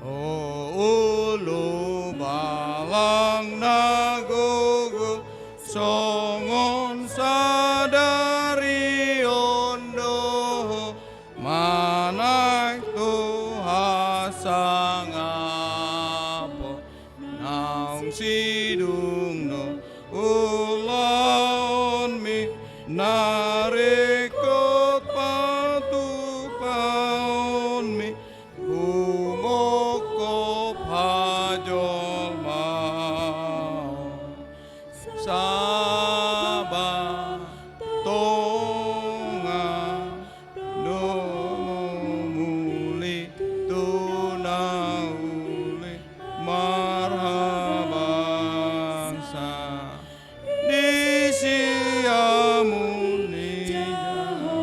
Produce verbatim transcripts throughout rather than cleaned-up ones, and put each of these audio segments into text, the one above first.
O ulu balang na gogo, songon sadari on do ho, manang tu hasangapon, naung sidung do ulaonmi, na ringkot patupaonmi, humongkop hajolmaon. Sabaton tonga do muli tu na uli marhabangsa di siamun ni Jahowa.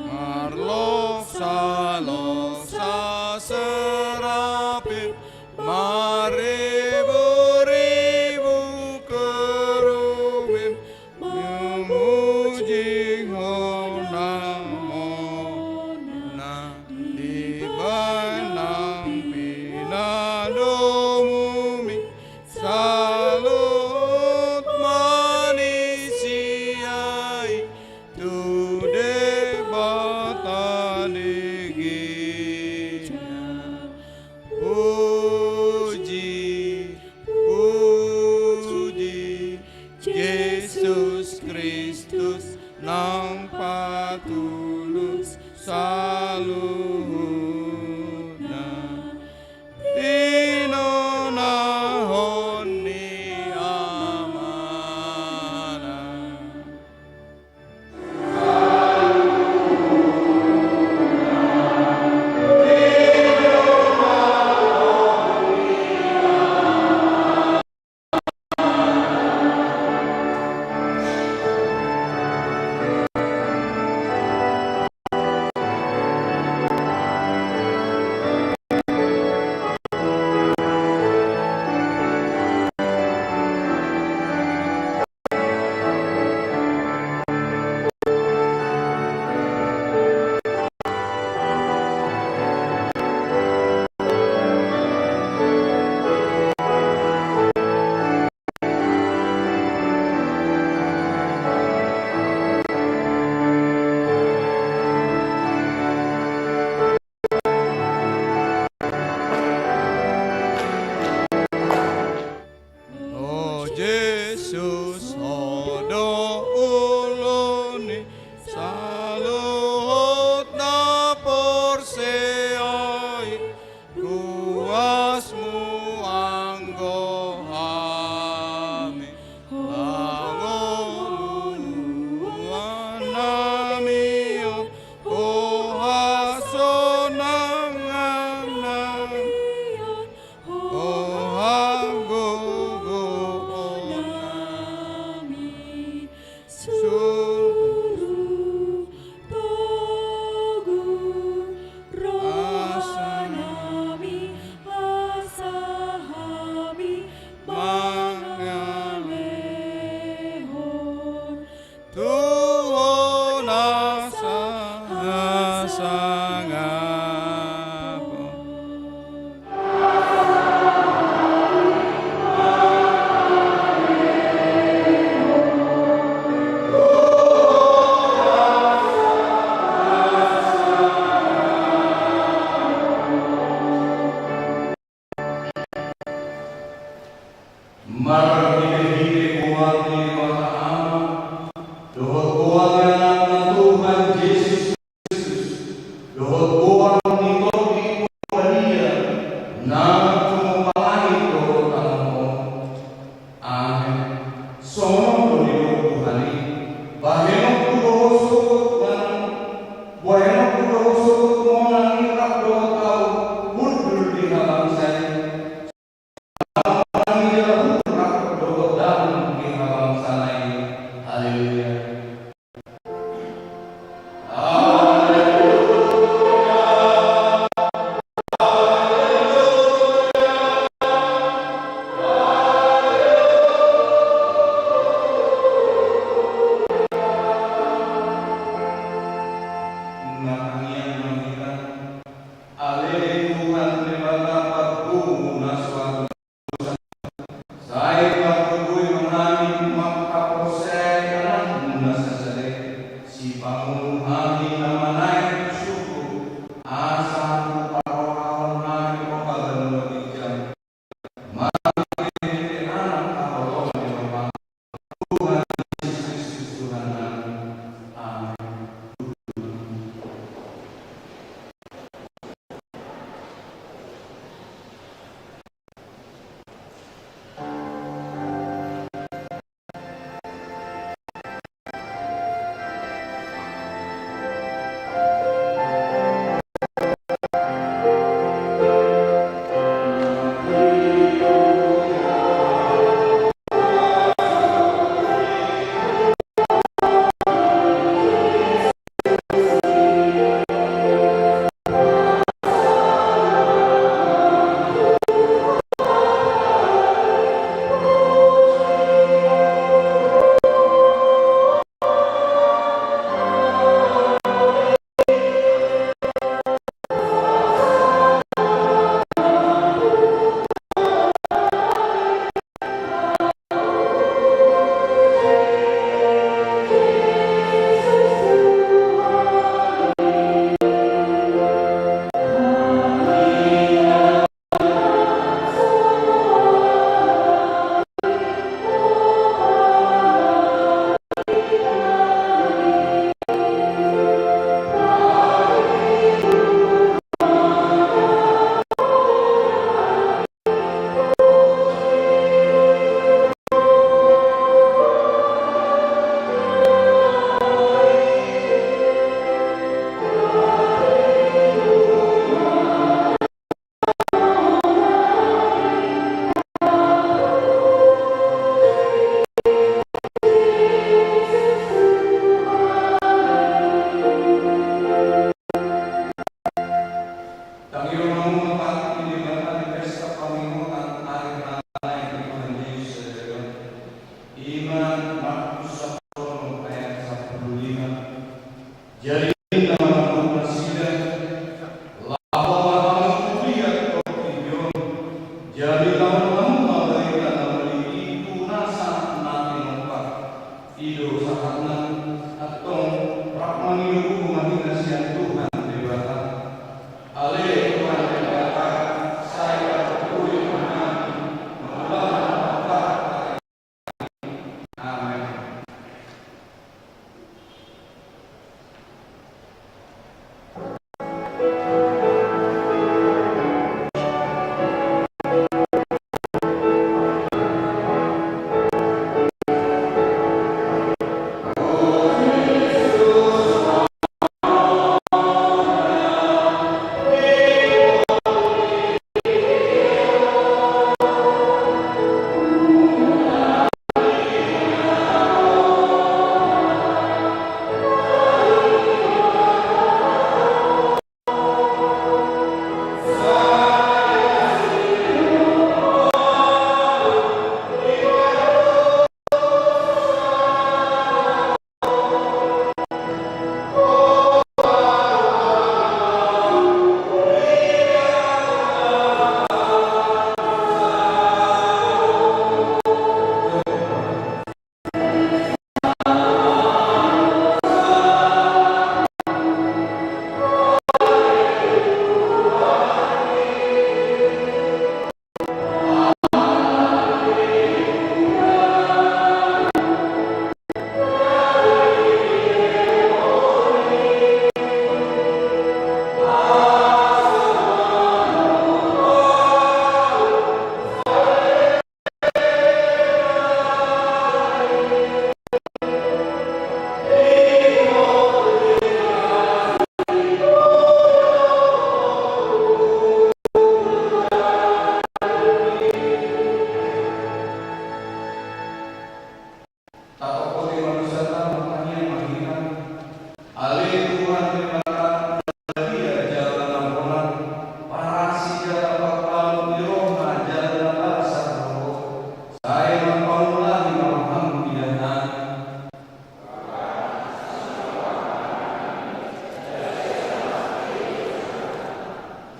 Marloksa-loksa serapim, marribu-ribu kerubim, memuji Ho na mona, dibahen na pinadomumi, saluhut manisia i tu Debata di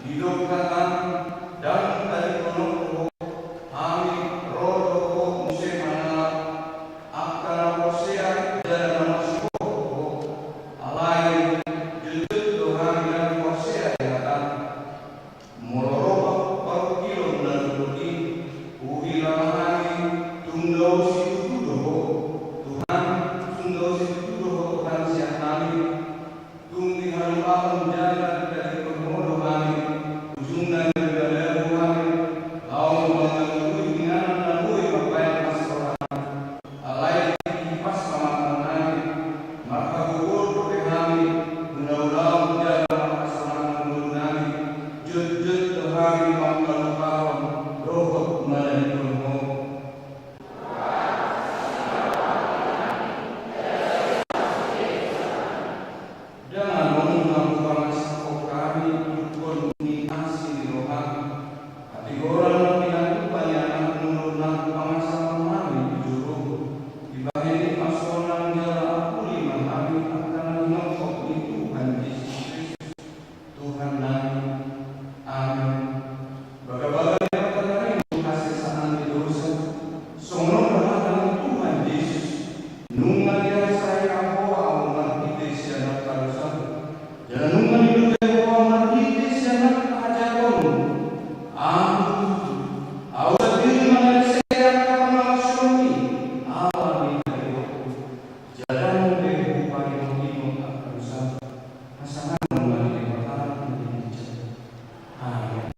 Didok hatam, ndang tadingkononku ho, hami ro do ho muse mangalap, angka na porsea jala na masiboto ho, alai jotjot do hami ndang porsea di hatam. Molo ro parungkilon na dohot i, huhilala hami, tung dao situtu do ho, Tuhan, tung dao situtu do ho Tuhan sian hami. Tung dihaluahon jala ditadingkon ho do hami, ujungna di balamu hami, laho manggalului inganan na boi mambahen hasoroan. Alai dihipas ma tangan hami, marhagogoon dope hami, mangulahon jala marhasorangan ngolu nami, jotjot do hami manghaluahon dohot manadingkon ho. Ndang adong na hupangasahon hami dungkon ni asi ni roham. Hatigoran na pinatupa ni Anakmu do na hupangasahon hami tu jolomu. Dibahen i ma sonang jala apuli ma hami angka na hinaphop ni Tuhan Jesus Kristus, Tuhan nami. Amen. Bagabaga ni panghataion hasesaan ni dosa, songon on do hata ni Tuhan Jesus, nunga diasai ho ahu marhite sian angka dosaku, jala nunga dilugei ho ahu marhite sian angka hajahatonku. Ahu tutu, ahu sandiri mangasesei angka pangalaosionmi, ala ni hagogoonku. Jala ndang be hupaingotingot angka dosaku. Hasangapon ma di Debata na di ginjang. Amen.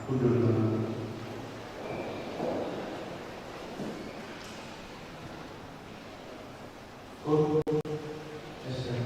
Hundul ma. Kot. Esen.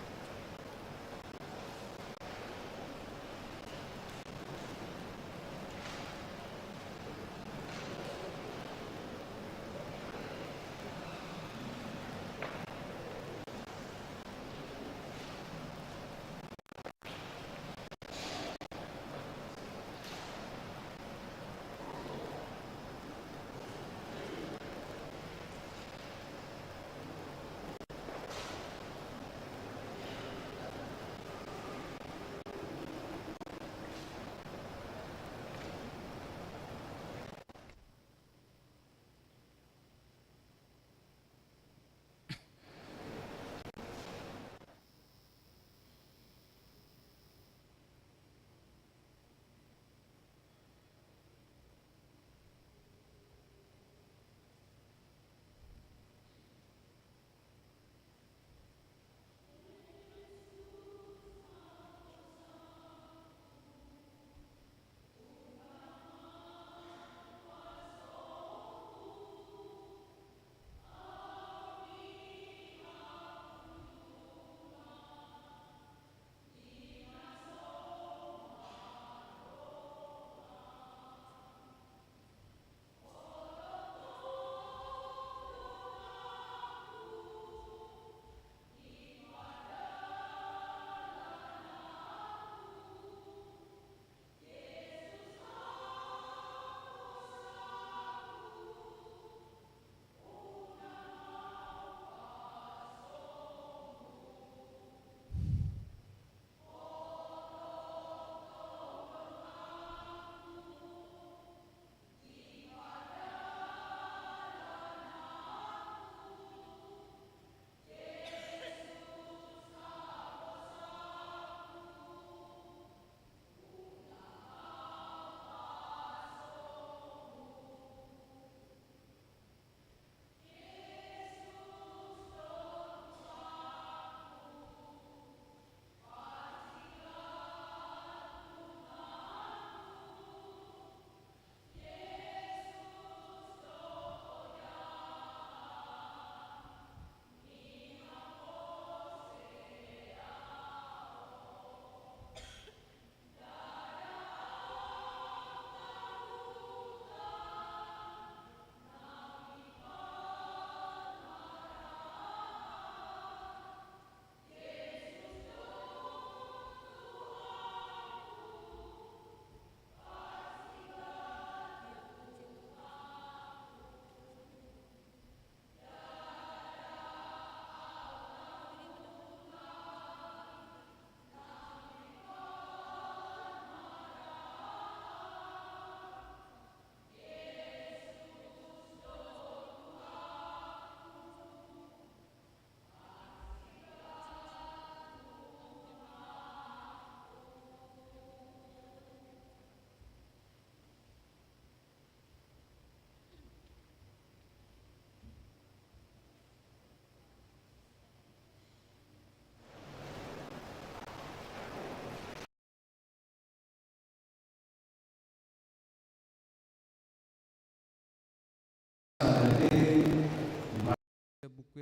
Buku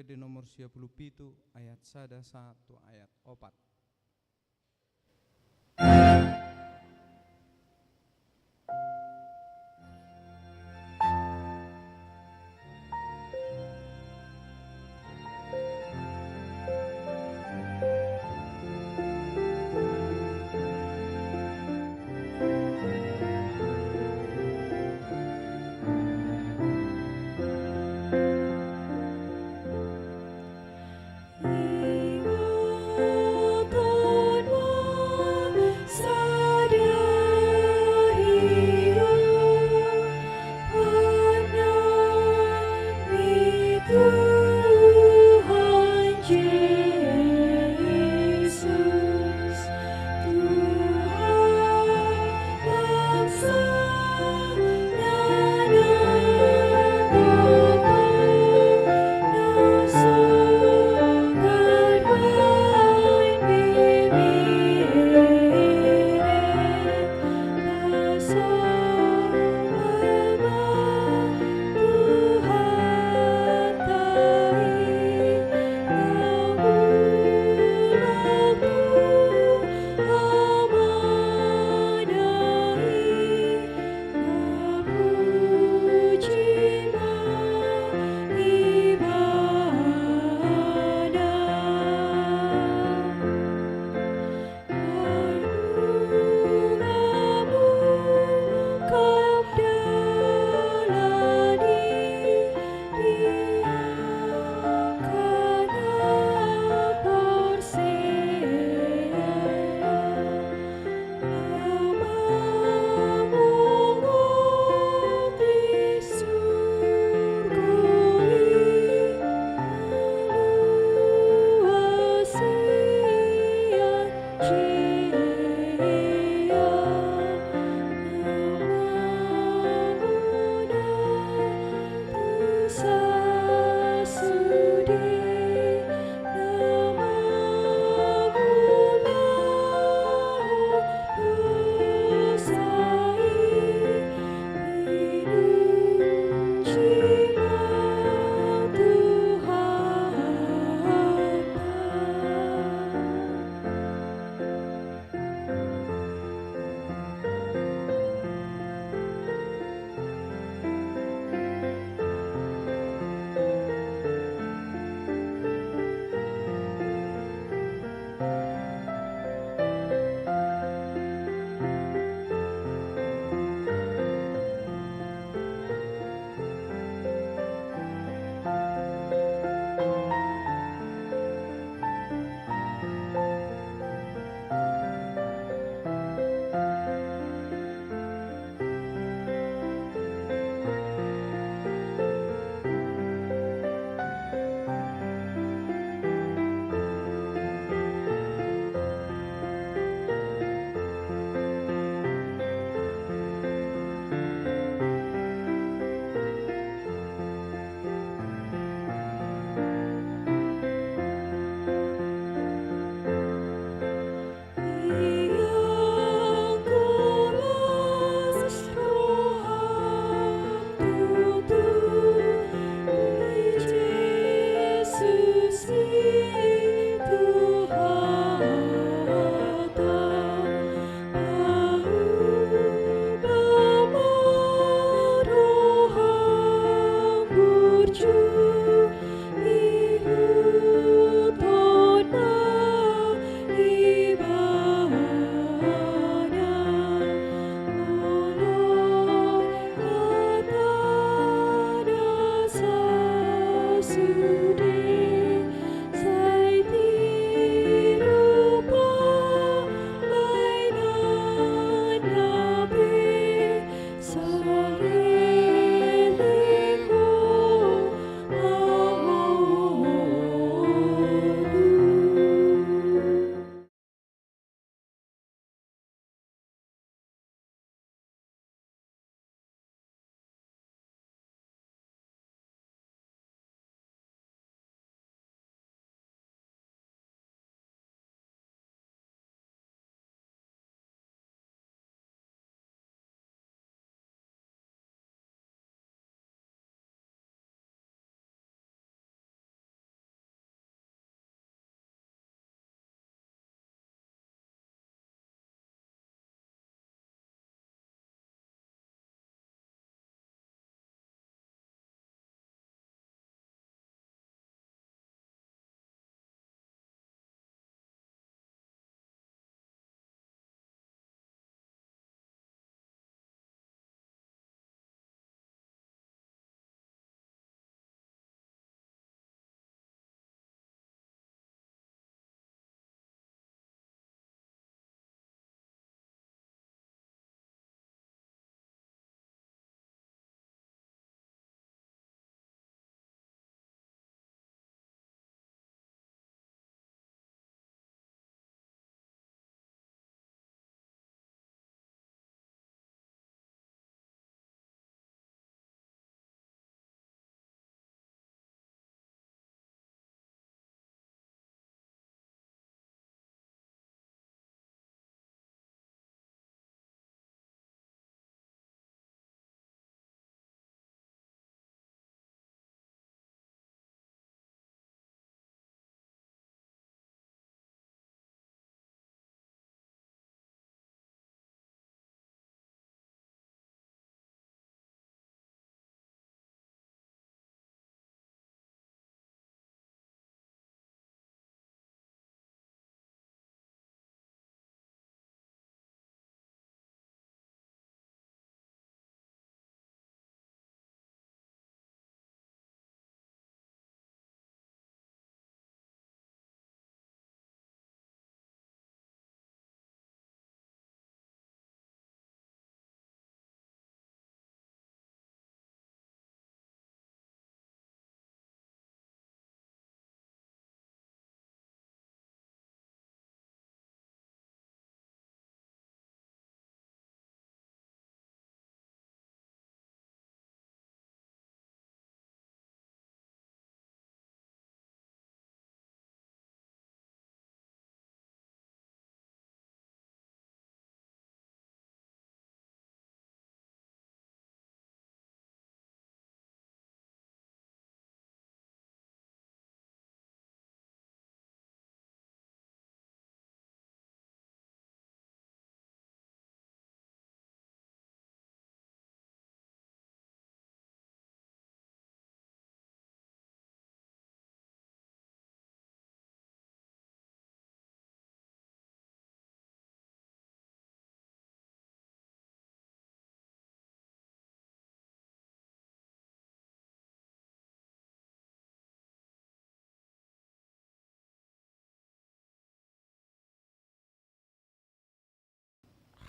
Ende nomor sia pulu pitu, ayat sada sahat tu ayat opat.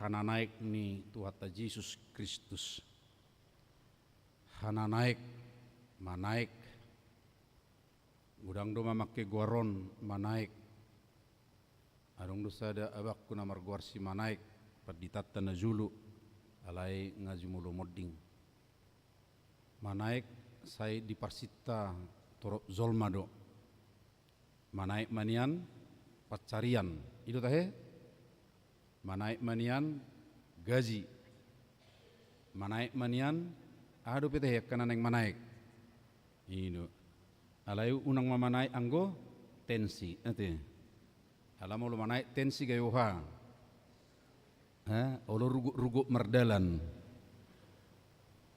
Hananaek ni Tuhanta Jesus Kristus. Hananaek, manaek. Godang do mamangke goar on, manaek. Adong do sada abangku na margoar si Manaek, panditanta na jolo, alai nga jumolo monding. Manaek sai diparsinta torop jolma do. Manaek ma nian pansarian, i do tahe? Manaek ma nian gaji. Manaek ma nian, aha dope tahe angka na naeng manaek? I do. Alai unang ma manaek anggo tensi, ate. Ala molo manaek tensi gabe boha? Eh, olo rugot-rugot mardalan.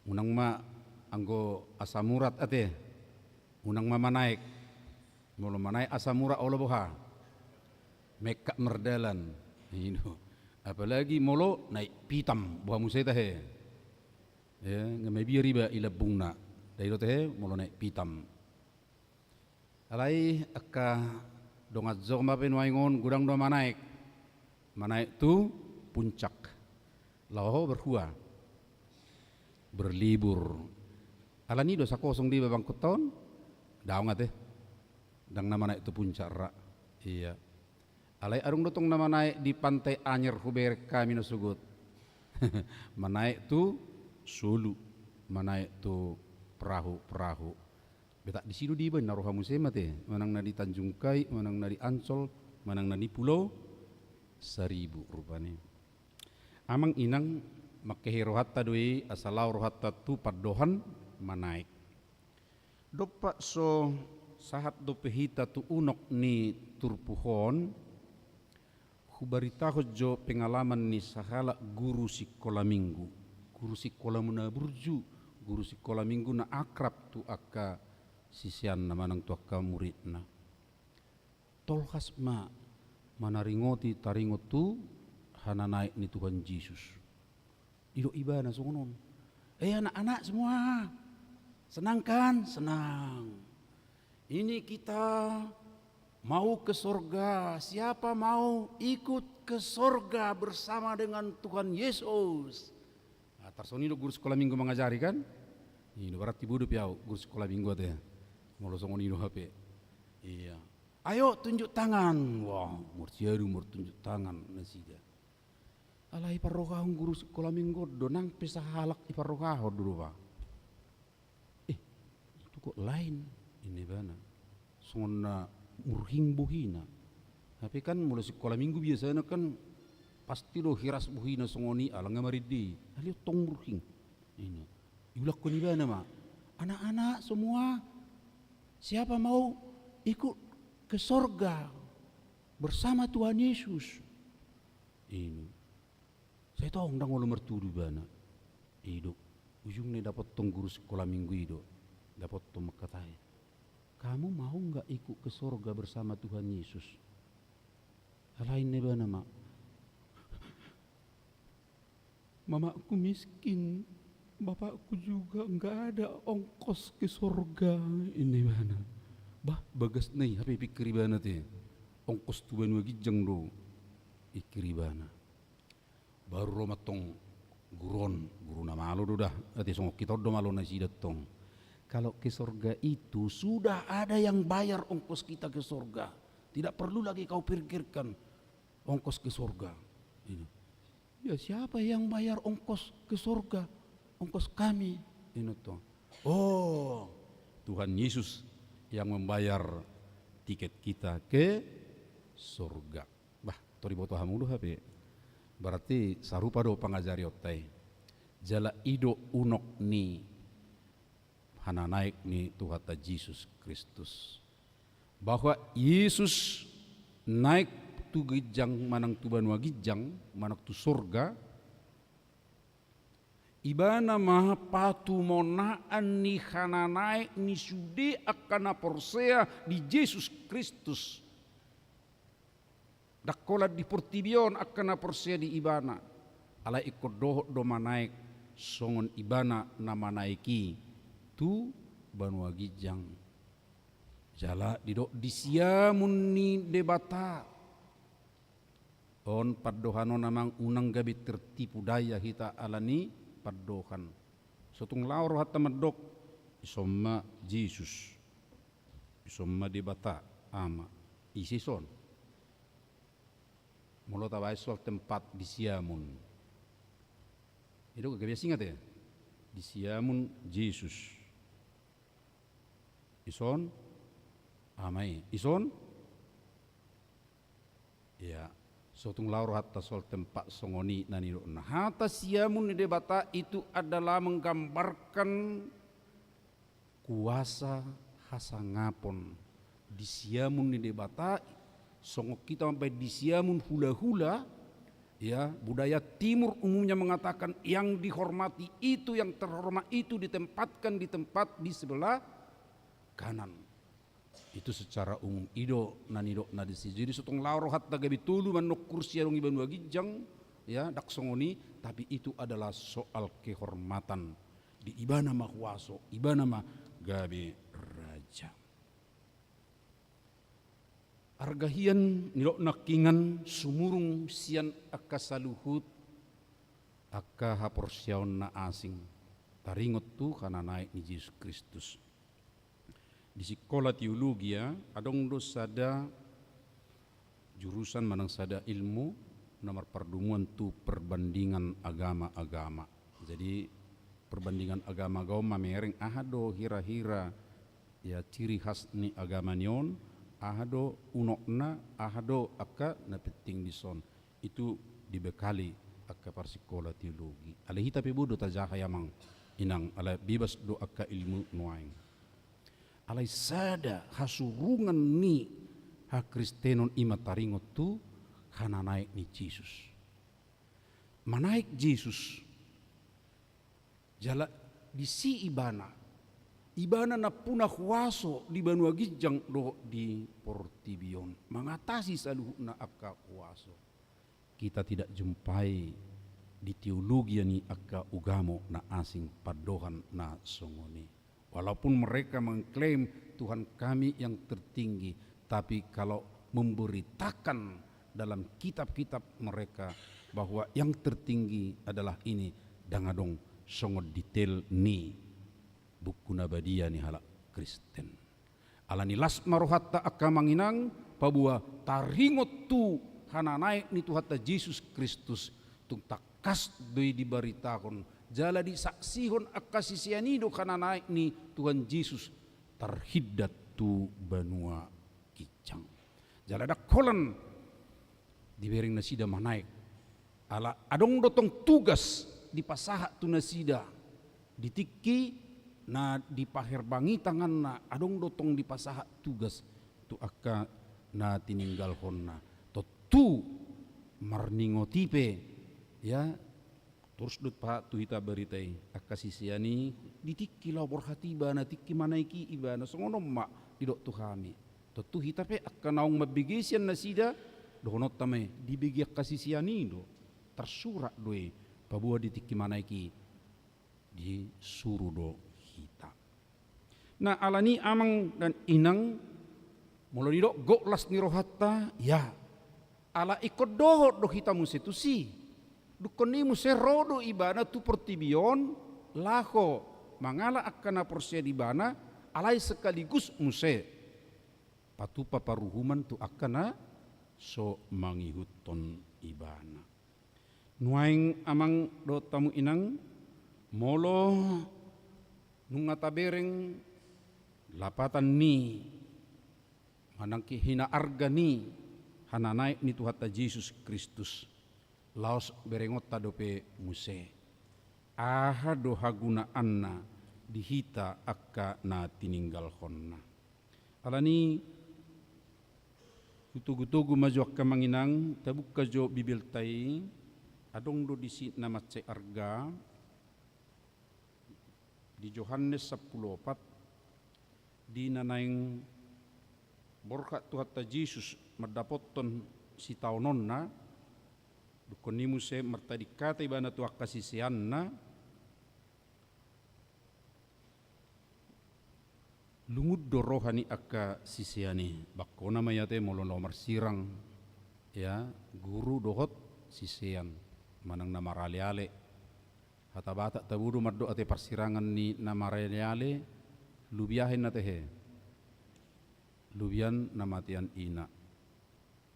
Unang ma anggo asam urat, ate. Unang ma manaek. Molo manaek asam urat, olo boha? Mekkat mardalan. I do. Apalagi molo naek pitam, boha muse tahe? Ya, nga mabiar iba i lambungna. Dai do tahe molo naek pitam. Alai angka dongan jolma pe nuaeng on godang do manaek. Manaek tu puncak. Laho berhua. Berlibur. Alani do sakosong di babangkon taon. Daong ate. Ndang na manaek tu puncak ra. Iya. Alai adong do tong na manaek di Pantai Anyer, hubereng hami na sogot. Manaek tu solu, manaek tu perahu-perahu. Betak disi do dibaen na roha muse ma te, manang na di Tanjung Kai, manang na di Ancol, manang na di Pulau Seribu rupani. Amang inang, mangkehe rohanta do i, asa laho rohanta tu pandohan manaek. Dompak so sahat dope hita tu unok ni turpuk on, hubaritahon jo pengalaman ni sahalak guru sikola minggu. Guru sikola na burju, guru sikola minggu na akrab tu angka siseanna manang tu angka muridna. Tolhas ma manaringoti taringot tu hananaek ni Tuhan Jesus. Didok ibana songon on. Eh, anak-anak semua, senang kan? Senang. Ini kita mau ke sorga. Siapa mau ikut ke sorga bersama dengan Tuhan Yesus? Nah, tarsongon i do guru sikola minggu mangajari kan? I do, berarti bodo pe au guru sikola minggu ate. Molo songon i do hape. Iya. Ayo tunjuk tangan. Wah, marsiadu martunjuk tangan nasida. Alai parrohahon guru sikola minggu do, nang pe sahalak i parrohahon do, do ba. Eh, itu kok lain, ninna ibana. Songon na murhing bohina. Hape kan molo sikola minggu biasana kan pasti do hiras bohina songon i, ala nga marende. Alai on tong murhing. Ninna. Diulakhon ibana ma. Anak-anak semua, siapa mau ikut ke sorga bersama Tuhan Yesus? I do. Sai tong ndang olo martudu ibana. I do. Ujungna dapothon guru sikola minggu i do. Dapothon mangkatai. Kamu mau nggak ikut ke sorga bersama Tuhan Yesus? Alai ninna ibana ma. Mamaku miskin, bapakku juga nggak ada ongkos ke sorga, ninna ibana. Bah, bagasna i, hape pikir ibana te. Ongkos tu banua ginjang do, pikir ibana. Baru ro mantong guru on, guru na malo do da, ate songon hita on do malo nasida tong. Kalau ke sorga itu sudah ada yang bayar ongkos kita ke sorga. Tidak perlu lagi kau pikirkan ongkos ke sorga. Ninna. Ya, siapa yang bayar ongkos ke sorga? Ongkos kami, ninna tong. Oh, Tuhan Yesus yang membayar tiket kita ke sorga. Bah, tor diboto hamu do hape. Berarti sarupa do pangajarionta i. Jala i do unok ni hananaek ni Tuhanta Jesus Kristus. Bahwa Yesus naek tu ginjang manang tu banua ginjang, manang tu sorga, ibana ma patumonaan ni hananaek ni sude angka na porsea di Jesus Kristus. Ndang holan di portibi on angka na porsea di ibana. Alai ingkon dohot do manaek songon ibana na manaek i tu banua ginjang. Jala didok di siamun ni Debata. On pandohan on amang, unang gabe tertipu daya hita ala ni pandohan. So tung laho rohanta mandok, ison ma Jesus, ison ma Debata Ama, ise ison? Molo tabaen soal tempat di siamun, i do gabe asing ate. Di siamun Jesus, ison Ama i, ison. Ia, so tung laho rohanta soal tempat songon i, na nidokna, hata siamun ni Debata itu adalah menggambarkan kuasa hasangapon. Di siamun ni Debata, songon hita mambaen di siamun hulahula, ya, budaya Timur umumnya mengatakan yang dihormati itu, yang terhormat itu ditempatkan di tempat di sebelah kanan. Itu secara umum, i do na nidokna disi. Jadi so tung laho rohanta gabe tolu manungkun siadong i banua ginjang, ya, ndang songon i, tapi itu adalah soal kehormatan. Di ibana ma huaso, ibana ma gabe raja. Arga hian, nidok nangkiningan, sumurung sian angka saluhut angka haporseaon na asing taringot tu hananaek ni Jesus Kristus. Di sikola teologia, adong do sada jurusan manang sada ilmu na marpardomuan tu perbandingan agama-agama. Jadi, perbandingan agama-agama mamereng aha do hira-hira, ya, ciri khas ni agama ni on, aha do unokna, aha do angka na penting dison. Itu dibekali angka parsikola teologi. Alai hita pe boi do tajaha i amang inang, alai bebas do angka ilmu nuaeng. Alai sada hasurungan ni hakristenon i ma taringot tu hananaek ni Jesus. Manaek Jesus, jala disi ibana, ibana nampuna huaso di banua ginjang dohot di portibi on, mangatasi saluhutna angka huaso. Kita tidak jumpai di teologia ni angka ugamo na asing pandohan na songon i. Walaupun mereka mengklaim Tuhan kami yang tertinggi, tapi kalau memberitakan dalam kitab-kitab mereka bahwa yang tertinggi adalah ini, ndang adong songon detail ni Buku na Badia ni halak Kristen. Alani las ma rohanta angka amang inang, paboa taringot tu hananaek ni Tuhanta Jesus Kristus, tung tangkas do i dibaritahon, jala disaksihon angka sisean i do hananaek ni Tuhan Jesus tarhindat tu banua ginjang. Jala ndang holan dibereng nasida manaek. Ala adong do tong tugas dipasahat tu nasida di tingki na dipaherbangi tanganna, adong do tong dipasahat tugas tu angka na tininggalhonna. Tontu marningot i pe, ya, torus do pasahat tu hita barita i, angka sisean i di tingki laho borhat ibana, tingki manaek i ibana, songon on ma didok tu hami. Tontu hita pe angka naung mambege sian nasida, dohononta ma i, dibege angka sisean i do, tarsurat do i, paboa di tingki manaek i disuru do hita. Nah, alani amang dan inang, molo didok gok las ni rohanta, ya, ala ingkon dohot do hita muse tusi. Dungkon i muse ro do ibana tu portibi on, laho mangalap angka na porsea di ibana, alai sekaligus muse patupa paruhuman tu angka na so mangihuthon ibana. Nuaeng amang dohot hamu inang, molo nunga tabereng lapatan ni manang hinaarga ni hananaek ni Tuhanta Jesus Kristus, laos berengonta dope muse, aha do hagunaanna di hita angka na tininggalhonna. Alani hutogutogu ma jo angka amang inang, tabuka jo Bibelta i, adong do disi na mansai arga, di Johannes sampulu opat, di na naeng borhat Tuhanta Jesus mandapothon sitaononna, dungkon i muse martading hata ibana tu angka siseanna, lungun do roha ni angka sisean i, bangkona ma i ate molo laho marsirang, Ya, guru dohot sisean manang na maraleale. Hata Batak tabo do mandok ate parsirangan ni na maraleale, lubian na tehe. Lubian na matean ina.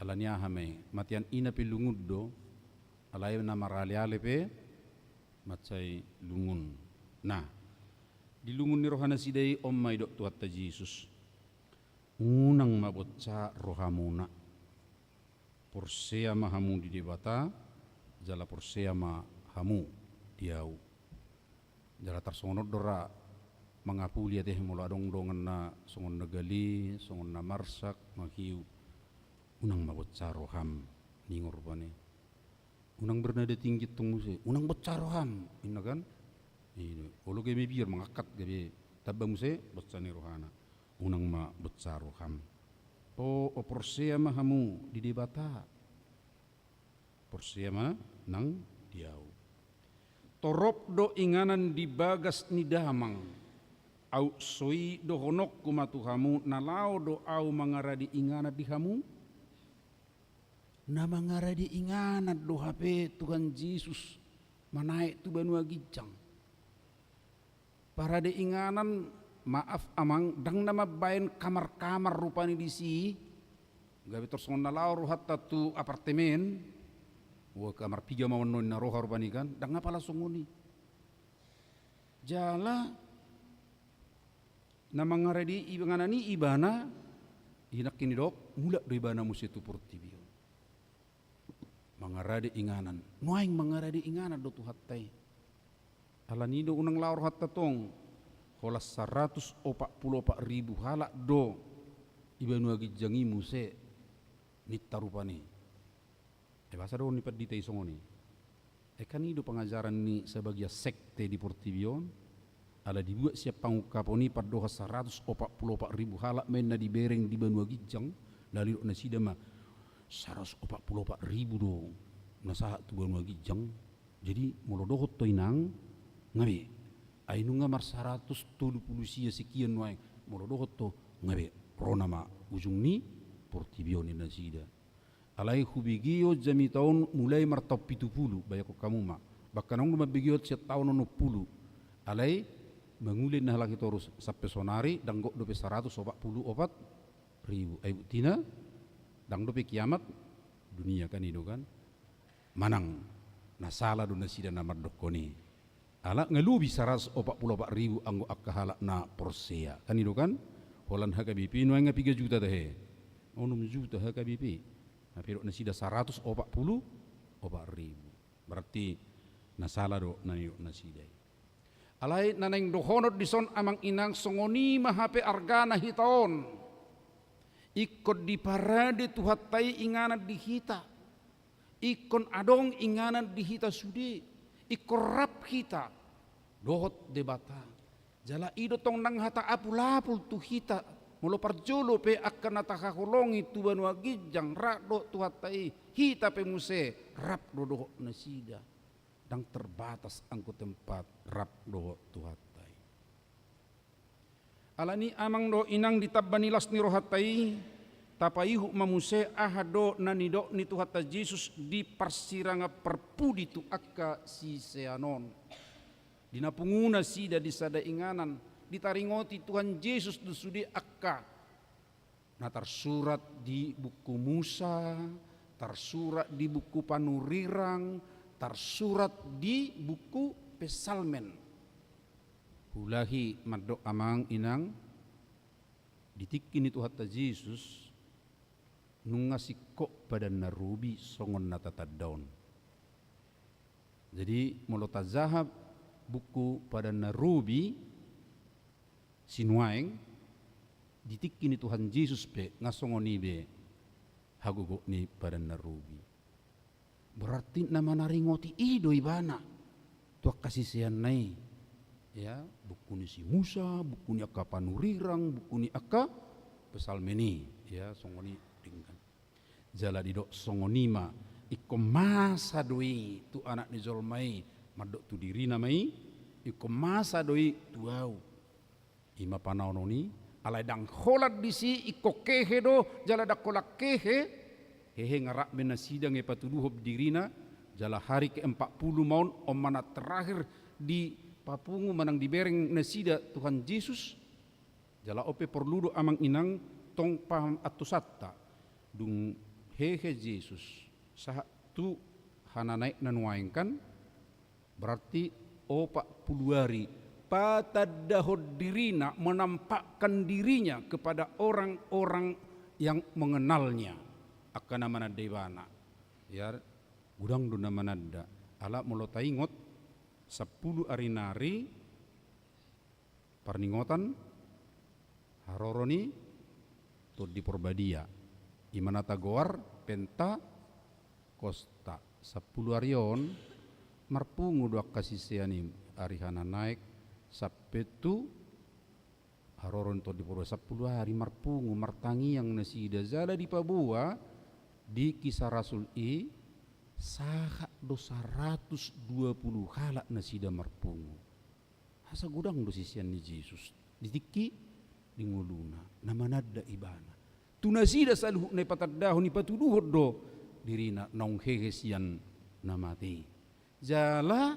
Alani aha ma i, matean ina pe lungun do, alai na maraleale pe mansai lungun. Nah, di lungun ni rohanasida i on ma didok Tuhanta Jesus. Unang ma bonsa rohamuna. Porsea ma hamu di Debata, jala porsea ma hamu di ahu. Jala tarsongon on do ra mangapuli ate molo adong dongan na songon na gale, songon na marsak, manghiu. Unang ma bonsa roham, ningon rupani. Unang bernada tinggi tong muse, unang bonsa roham, inna kan? Olo gabe biar mangangkat gabe tamba muse bonsa ni rohana. Unang ma bonsa roham. O, o porsea ma hamu di Debata. Porsea ma nang di ahu. Torop do inganan di bagas ni damang. Aut so i dohononku ma tu hamu na laho do ahu mangarade inganan di hamu. Na mangarade inganan do hape Tuhan Jesus manaek tu banua ginjang. Parade inganan, maaf amang, ndang na mambaen kamar-kamar rupani disi. Gabe tarsongon na laho rohanta tu apartemen. Wah, kamar piga ma on na roha rupani kan, ndang apala songon i. Jala na mangarade inganan i ibana, inangkin didok, mulak do ibana muse tu portibi on. Mangarade inganan. Nuaeng mangarade inganan do Tuhanta i. Alani do unang laho rohanta tong. Holan saratus opat pulu opat ribu halak do di banua ginjang i muse, ninta rupani. Ai boasa do ni pandita i songon i? Ai kan i do pangajaran ni sabagian sekte di portibi on. Ala dibuat sian pangungkapon i pandohan saratus opat pulu opat ribu halak ma inna dibereng di banua ginjang, lalu didok nasida ma, saratus opat pulu opat ribu do na sahat tu banua ginjang. Jadi molo dohot ho inang, nga be. Ai nunga marsaratus tolu pulu sia sekian nuaeng, molo dohot ho, nga be. Ro nama ujung ni portibi on ninna nasida. Alai hubege ho jamita on mulai martaon pitu pulu, bayangkon hamu ma. Bahkan adong do mambege on sian taon onom pulu. Alai mangula inna halak i torus sampe sonari, ndang gok dope saratus opat pulu opat ribu. Ai buktina, ndang dope kiamat dunia kan i do kan. Manang na sala do nasida na mandokkon i. Ala nga lobi saratus opat pulu opat ribu anggo angka halak na porsea. Kan i do kan? Holan H K B P nuaeng nga piga juta tahe? Onom juta H K B P. Hape didok nasida saratus opat pulu opat ribu. Berarti na sala do na nidok nasida i. Alai na naeng dohonon dison amang inang, songon i ma hape argana hita on. Ingkon diparade Tuhanta i inganan di hita. Ingkon adong inganan di hita sude, ingkon rap hita dohot Debata. Jala i do tong nang hata apul-apul tu hita, molo parjolo pe angka na tahaholongi tu banua ginjang rap dohot Tuhanta i, hita pe muse rap do dohot nasida. Ndang terbatas anggo tempat rap dohot Tuhanta i. Alani amang dohot inang, di tamba ni las ni rohanta i, tapaihut ma muse aha do na nidok ni Tuhanta Jesus di parsirangan parpudi tu angka sisean on. Di na pungu nasida di sada inganan, ditaringoti Tuhan Jesus do sude angka na tarsurat di buku Musa, tarsurat di buku Panurirang, tarsurat di buku Psalmen. Huulahi mandok amang inang, di tingki ni Tuhanta Jesus, nunga singkop Padan na Robi songon na tatanda on. Jadi, molo tajaha buku Padan na Robi, sinuaeng, di tingki ni Tuhan Jesus pe, nga songon i be hagogoon ni Padan na Robi. Berarti na manaringoti i do ibana tu angka siseanna i. Ya, buku ni si Musa, buku ni angka Panurirang, buku ni angka Psalmen i. Ya, songon i denggan. Jala didok songon i ma, ingkon masa do i tu Anak ni jolma i, mandok tu dirina ma i, ingkon masa do i tu ahu. I ma panaonon i, alai ndang holan disi ingkon hehe do, jala ndang holan hehe, Hehe, nga rap be nasida nge patuduhon dirina, jala hari keempat puluh ma on, on ma na terakhir dipapungu manang dibereng nasida Tuhan Jesus. Jala on pe porlu do amang inang tong paham antusanta. Dung hehe Jesus sahat tu hananaekna nuaeng kan, berarti opat puluh ari patandahon dirina, menampakkan dirinya kepada orang-orang yang mengenalnya. Angka na mananda ibana. Ya, godang do na mananda. Ala molo taingot, sampulu ari nari parningotan, haroro ni Tondi Porbadia. I ma na tagoar Pentakosta. Sampulu ari on, marpungu do angka sisean i, ari hananaek sampe tu haroro ni Tondi Porbadia, sampulu ari marpungu, martangiang nasida, jala dipaboa di Kisah Rasul i, sahat do saratus dua puluh halak nasida marpungu. Asa godang do sisean ni Jesus di tingki, di ngoluna, na mananda ibana. Tu nasida saluhutna ipatandahon, ipatuduhon do dirina naung hehe sian na mate i. Jala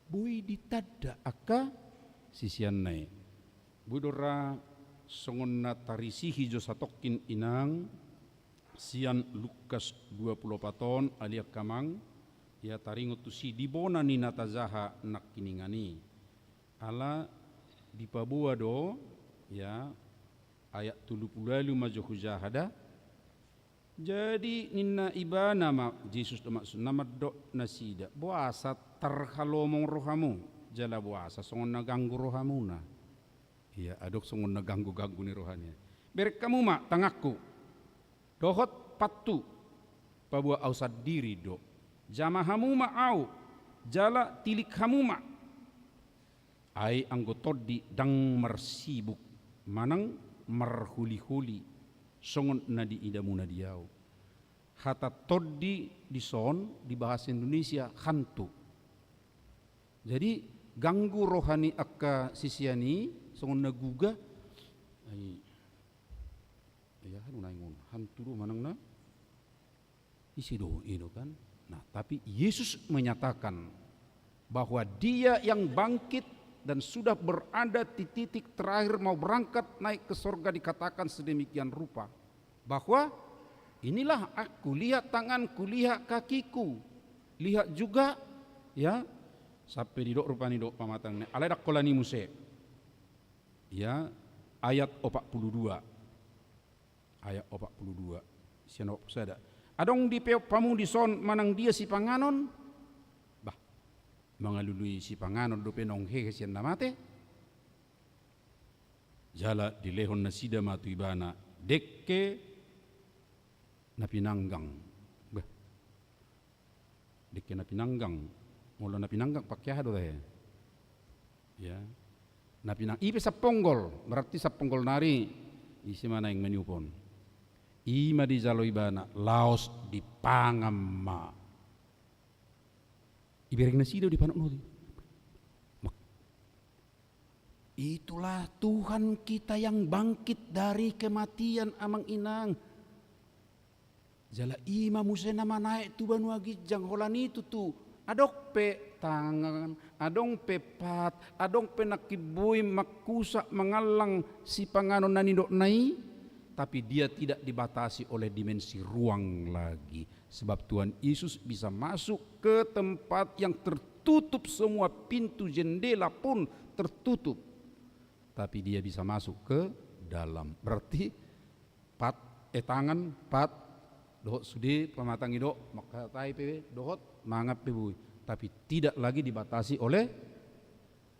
boi ditanda angka siseanna i. Boi do ra songon na tarisihi jo satongkin inang sian Lukas dua puluh opat on, ale angka amang, ia taringot tusi di bona ni na tajaha nangkiningan i. Ala dipaboa do, ia, ayat tolu puluh ualu ma jo hujaha da. Jadi ninna ibana ma, Jesus do maksudna, mandok nasida, boasa tarhalomong rohamu, jala boasa songon na ganggu rohamuna. Ia, adong songon na ganggu-ganggu ni rohana. Bereng hamu ma tanganku dohot pathu, paboa au sandiri do. Jama hamu ma au, jala tilik hamu ma. Ai anggo tondi ndang marsibuk manang marholi-holi songon na diidamuna di au. Hata tondi dison di bahasa Indonesia hantu. Jadi ganggu roha ni angka sisean i songon na guga. Ai, ia, anu, naeng on hantu do manang na ise do i do kan. Nah, tapi Yesus menyatakan bahwa Dia yang bangkit dan sudah berada di titik terakhir mau berangkat naik ke sorga dikatakan sedemikian rupa bahwa, "Inilah aku, lihat tanganku, lihat kakiku, lihat juga," ya, sampe didok rupani do pamatangna, "Alai ndang holan i muse." Ya, ayat opat puluh dua. Ayat opat puluh dua sian opat puluh sada. "Adong dipeop hamu dison manang dia sipanganon?" Bah, mangalului sipanganon dope naung hehe sian na mate. Jala dilehon nasida ma tu ibana dengke na pinanggang. Bah, dengke na pinanggang. Molo na pinanggang pake aha do tahe? Ya. Na pinang-, i pe saponggol, berarti saponggol nari ise ma naeng maniup on. I ma dijalo ibana, laos dipangan ma. Ibereng nasida do, dipanotnoti. Mak-, itulah Tuhan kita yang bangkit dari kematian, amang inang. Jala i ma muse na manaek tu banua ginjang, holan i tutu. Adong pe tangan, adong pe pat, adong pe nangkin boi mangkusak mangallang sipanganon na nidokna i, tapi dia tidak dibatasi oleh dimensi ruang lagi. Sebab Tuhan Yesus bisa masuk ke tempat yang tertutup, semua pintu jendela pun tertutup. Tapi dia bisa masuk ke dalam. Berarti pat, eh, tangan, pat, dohot sude pamatang i do, mangkatai pe dohot mangan pe boi, tapi tidak lagi dibatasi oleh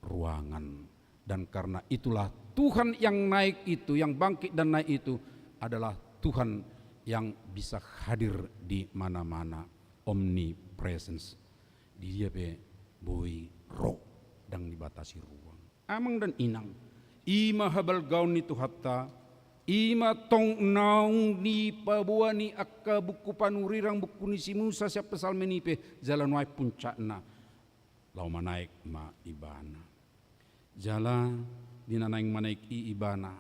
ruangan. Dan karena itulah Tuhan yang naik itu, yang bangkit dan naik itu adalah Tuhan yang bisa hadir di mana-mana, omnipresence. Di dia pe boi ro, ndang dibatasi ruang. Amang dan inang, i ma habalgaon ni Tuhanta, i ma tong naung dipaboa ni angka buku panurirang, buku ni si Musa sian Psalmen i pe, jala nuaeng puncakna, laho manaek ma ibana. Jala di na naeng manaek i ibana,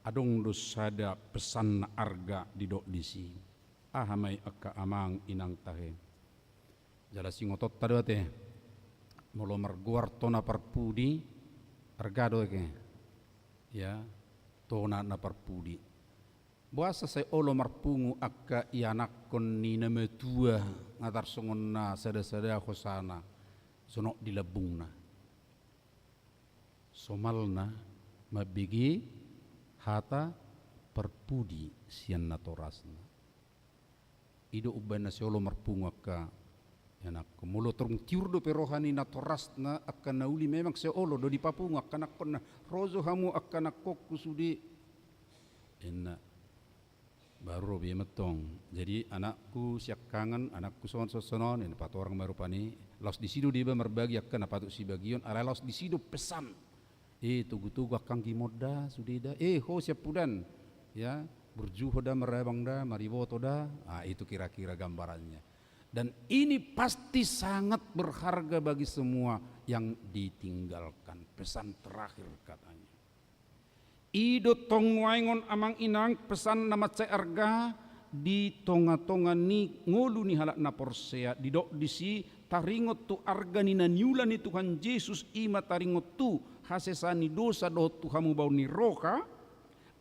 adong do sada pesan na arga didok disi. Aha ma i angka amang inang tahe? Jala singotonta do ate, molo margoar tona parpudi, arga do ate. Ya, tona na parpudi. Boasa sai olo marpungu angka ianakkon ni na matua, nga tarsongon na sada-sada hosana, sonok di lambungna. Somalna mambege hata parpudi sian natorasna. I do umbahen na sai olo marpungu angka ianakkon. Molo torung tiur dope roha ni natorasna angka na uli memang sai olo do dipapungu angka anakkonna. Rojo hamu angka anakkonku sude. Inna. Baru ro be mantong. Jadi anakku siangkangan, anakku sonon sonon, ini patorang ma rupani. Laos disi do diba marbagi angka na patut sibagion, alai laos disi do pesan. Eh, togu-togu angka anggi monda, sude da. Eh, ho siampudan. Ya, burju ho da, marabang da, mariboto da. Ah, itu kira-kira gambarannya. Dan ini pasti sangat berharga bagi semua yang ditinggalkan. Pesan terakhir katanya. I do tong nuaeng on amang inang pesan na mansai arga di tonga-tonga ni ngolu ni halak na porsea, didok disi taringot tu arga ni na niula ni Tuhan Jesus i ma taringot tu hasesaan ni dosa dohot tu hamubaon ni roha,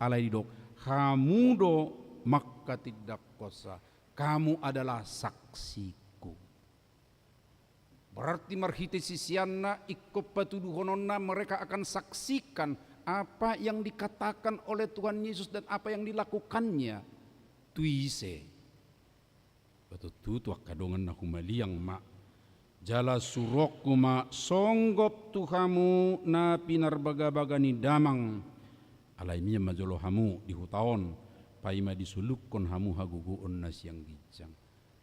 alai didok hamu do mangkatindangkonsa, kamu adalah saksiku. Berarti marhite siseanna ingkon patuduhononna mereka akan saksikan apa yang dikatakan oleh Tuhan Yesus dan apa yang dilakukannya. Tu ise? Patutu tu angka dongan na humaliang ma. Jala suruonku ma songgop tu hamu na pinarbagabaga ni damang. Alai mian ma jolo hamu di huta on, paima disolukkon hamu hagogoon na sian ginjang.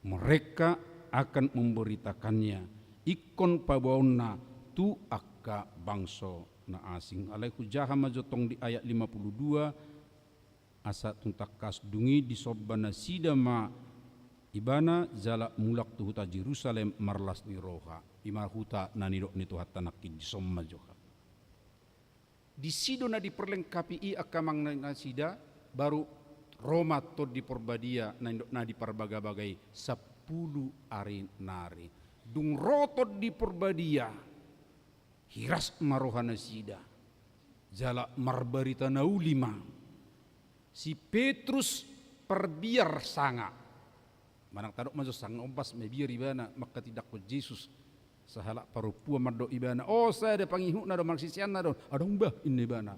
Mereka akan memberitakannya, ingkon paboaonna tu angka bangso na asing. Alai hujaha ma jo tong di ayat lima puluh dua, asa tung tangkas dung i disomba nasida ma ibana jala mulak tu huta Jerusalem marlas ni roha. I ma huta na nidok ni Tuhanta nangkin, dison ma jo. Disi do na diperlengkapi i angka amang nasida, baru ro ma Tondi Porbadia na nidok na diparbagabaga i sampulu ari nari. Dung ro Tondi Porbadia, hiras ma roha nasida. Jala marbarita na uli ma. Si Petrus parbiar sanga. Manang tadok ma jo sanga ombas mabiar ibana mangkatindangkon Jesus. Sahalak parompuan mandok ibana, o sada pangihutna do, manang siseanna do, adong bah, inna ibana.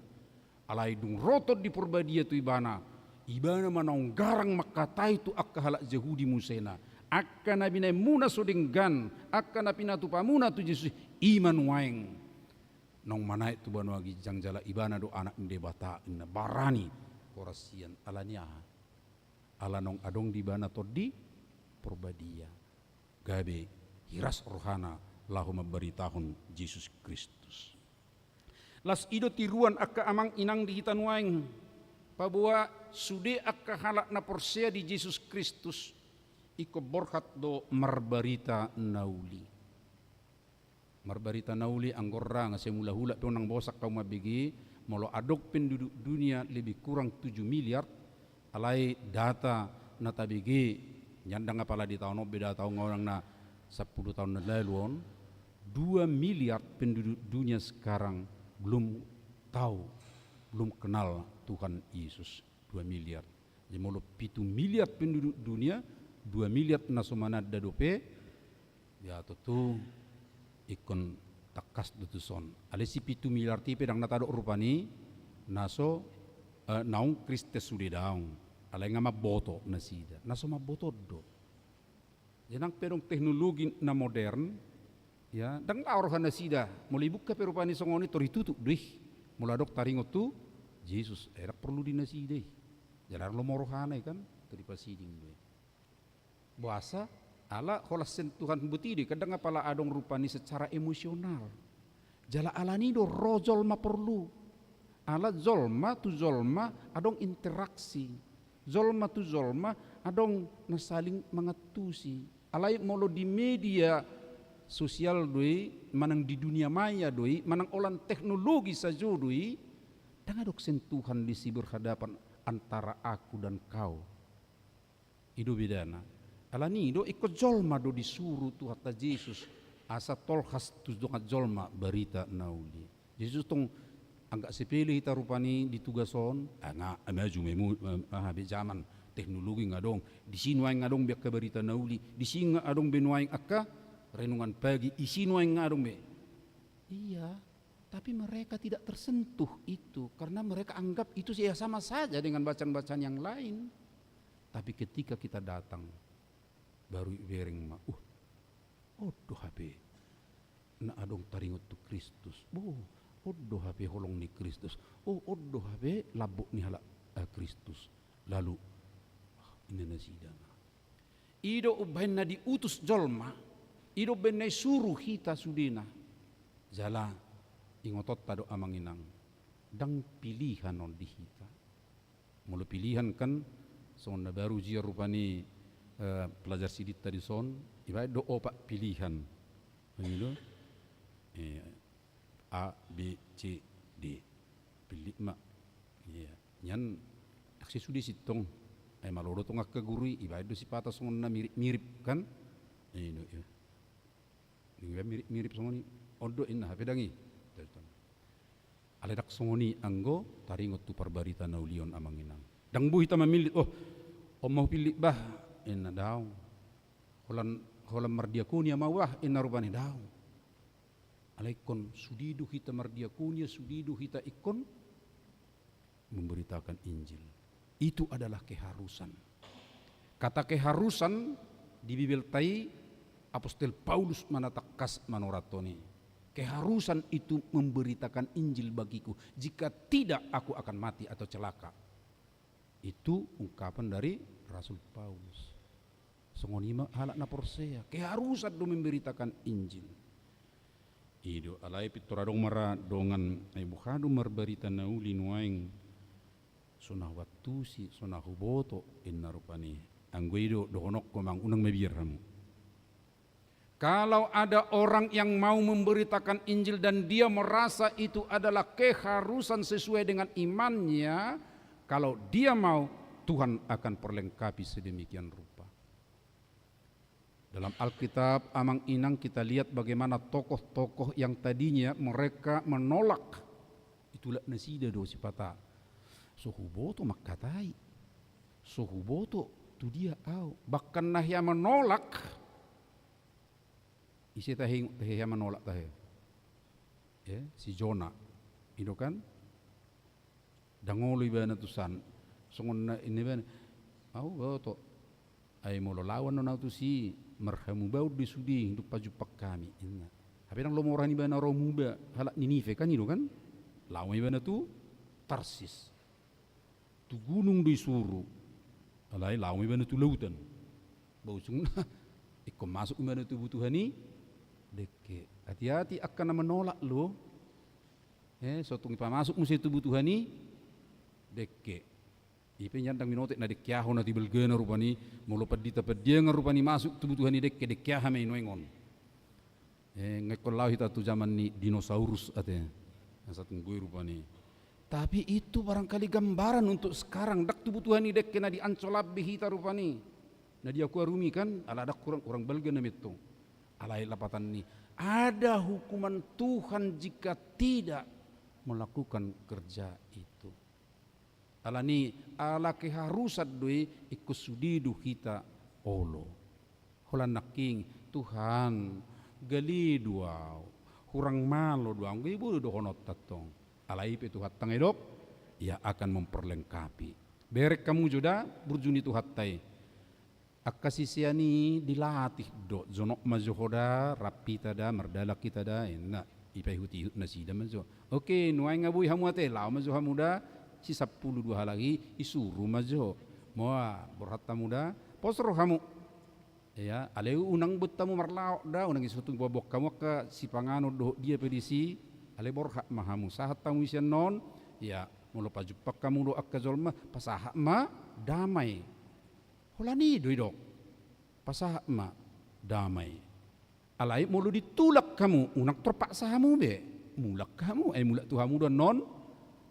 Alai dung ro Tondi Porbadia tu ibana, ibana ma naung garang mangkatai tu angka halak Jahudi musena, angka na binaenmuna so denggan, angka na pinatupamuna tu Jesus, i ma nuaeng naung manaek tu banua ginjang jala ibana do Anak ni Debata, inna. Barani, horas sian. Ala ni aha? Ala naung adong di ibana Tondi Porbadia. Gabe hiras rohana laho mambaritahon Jesus Kristus. Laos i do tiruan angka amang inang di hita nuaeng, paboa sude angka halak na porsea di Jesus Kristus ingkon borhat do marbarita na uli. Marbarita na uli, anggo ra nga sai mulak-ulak pe unang bosan hamu mambege, molo adong penduduk dunia lebih kurang tujuh miliar, alai data na tabege, ndang apala di taon on be, data on nga unang na sampulu taon na lalu on, dua miliar penduduk dunia sekarang belum tahu, belum kenal Tuhan Yesus. Dua miliar. Jadi molo pitu miliar penduduk dunia, dua miliar na so mananda dope, ya tontu ingkon tangkas do tuson. Alai si pitu miliar i pe ndang na tadok rupani na so, eh, naung Kristen sude, daong. Alai nga mamboto nasida, na so mamboto do. Jadi nang pe adong teknologi na modern, ya, ndang lao roha nasida. Molo ibuka pe rupani songon i, tor ditutup do i. Molo adong taringot tu Jesus, eh, ndang porlu di nasida i. Jala ndang lomo rohana i kan, tor dipasiding do i. Boasa? Ala holan sian Tuhan boti do i, kan ndang apala adong rupani secara emosional. Jala ala ni i do ro jolma porlu. Ala jolma tu jolma adong interaksi. Jolma tu jolma adong na saling mangantusi. Alai molo di media sosial do i, manang di dunia maya do i, manang holan teknologi sajo do i, ndang adong sentuhan disi berhadapan antara aku dan kau. I do bedana. Alani i do, ingkon jolma do disuru Tuhanta Jesus asa tolhas tu dongan jolma barita na uli. Jesus tong, anggap sepele hita rupani di tugas on, ah, nga, maju memu, ah, be jaman, teknologi nga adong, disi nuaeng adong be angka barita na uli, disi nga adong be nuaeng angka renungan pagi, isi nuaeng nga adong be. Iya, tapi mereka tidak tersentuh itu, karena mereka anggap itu ya sama saja dengan bacaan-bacaan yang lain. Tapi ketika kita datang, baru ibereng ma, uh, on do hape na adong taringot tu Kristus. Oh, on do hape holong ni Kristus. Oh, on do hape lambok ni halak, eh, Kristus. Lalu, ah, inna nasida ma. I do umbahen na diutus jolma, i do umbahen na isuru hita sudena. Jala ingotonta do amang inang, ndang pilihan on di hita. Molo pilihan kan, songon na baru jia rupani, eh, pelajar sidinta dison, ibaen do opat pilihan. Ini do. Eh, A, B, C, D. Pilih ma. Iya. Nian, aksi sude sintong. Ai malo do tong angka guru i, ibaen do sipata songon na mirip-mirip kan. Ini do, iya. Ibaen mirip-mirip songon i. On do inna hape ndang i. Alai ndang songon i anggo taringot tu parbarita na uli on amang inang. Ndang boi hita mamillit, oh, on ma hupillit bah, inna daong. Holan, holan mardiakonia ma bah, inna rupani daong. Alai ingkon sude do hita mardiakonia, sude do hita ingkon memberitakan Injil. Itu adalah keharusan. Kata keharusan di Bibelta i, Apostel Paulus ma na tangkas manorathon i. Keharusan itu memberitakan Injil bagiku. Jika tidak, aku akan mati atau celaka. Itu ungkapan dari Rasul Paulus. Songon i ma halak na porsea, keharusan do memberitakan Injil. I do, alai pintor adong ma ra dongan, ai boha do marbarita na uli nuaeng, so na huantusi, so na huboto, inna rupani. Anggo i do dohononku, amang, unang mabiar hamu. Kalau ada orang yang mau memberitakan Injil dan dia merasa itu adalah keharusan sesuai dengan imannya, kalau dia mau, Tuhan akan perlengkapi sedemikian rupa. Dalam Alkitab, amang inang, kita lihat bagaimana tokoh-tokoh yang tadinya mereka menolak. I tulak nasida do sipata. So huboto mangkatai. So huboto tu dia au. Bahkan na hea menolak. Ise tahe, tahe hea menolak tahe? Ya, si Jona. I do kan? Ndang olo ibana tusan. Songon na inna ibana, au boto. Ai molo laho annon au tusi, marhamubaon do i sude, ndang pajumpang hami, inna. Hape ndang lomo roha ni ibana ro muba halak Ninive kan, i do kan? Laho ma ibana tu Tarsis. Tu gunung do isuru. Alai laho ma ibana tu lautan. Ba ujungna ingkon masuk ibana tu butuha ni dengke. Hati-hati angka na menolak lo. Eh, so tung ipamasuk muse tu butuha ni dengke. I pe nian ndang binoto na dengke aha na tu balgana rupani, molo pandita Pandiangan rupani masuk tu butuha ni dengke, dengke aha ma i nuaeng on. Eh, nga ingkon laho hita tu jaman ni dinosaurus ate. Asa tunggoi rupani. Tapi itu barangkali gambaran untuk sekarang, ndang tu butuha ni dengke na diancol lambei hita rupani. Na diaku arumi kan, ala ndang kurang, kurang balga na mentong. Alai lapatan ni, ada hukuman Tuhan jika tidak melakukan kerja itu. Alani, ala keharusan do i, ingkon sude do hita olo. Holan nangkin, Tuhan, gale do au, hurang malo do au, anggo i boi do dohononta tong. Alai i pe Tuhanta nga idok, Ia akan memperlengkapi. Bereng hamu jo da, burju ni Tuhanta i. Angka sisean i dilatih do, jonok ma jo ho da, rap hita da, mardalan hita da, inna. Ipaihut-ihut nasida ma jo. Oke, nuaeng nga boi hamu ate, laho ma jo hamu da, si sampulu dua halak i, isuru ma jo. Moa, borhat hamu da, pos rohamu. Ia, alai unang boan hamu marlaok da, unang ise tung boan-boan hamu angka sipanganon dohot dia pe disi, alai borhat ma hamu. Sahat hamu sian on, ia, molo pajumpang hamu dohot angka jolma, pasahat ma damai. Holan i do idok. Pasahat ma damai. Alai molo ditulak hamu, unang terpaksa hamu be. Mulak hamu, ai mulak tu hamu do annon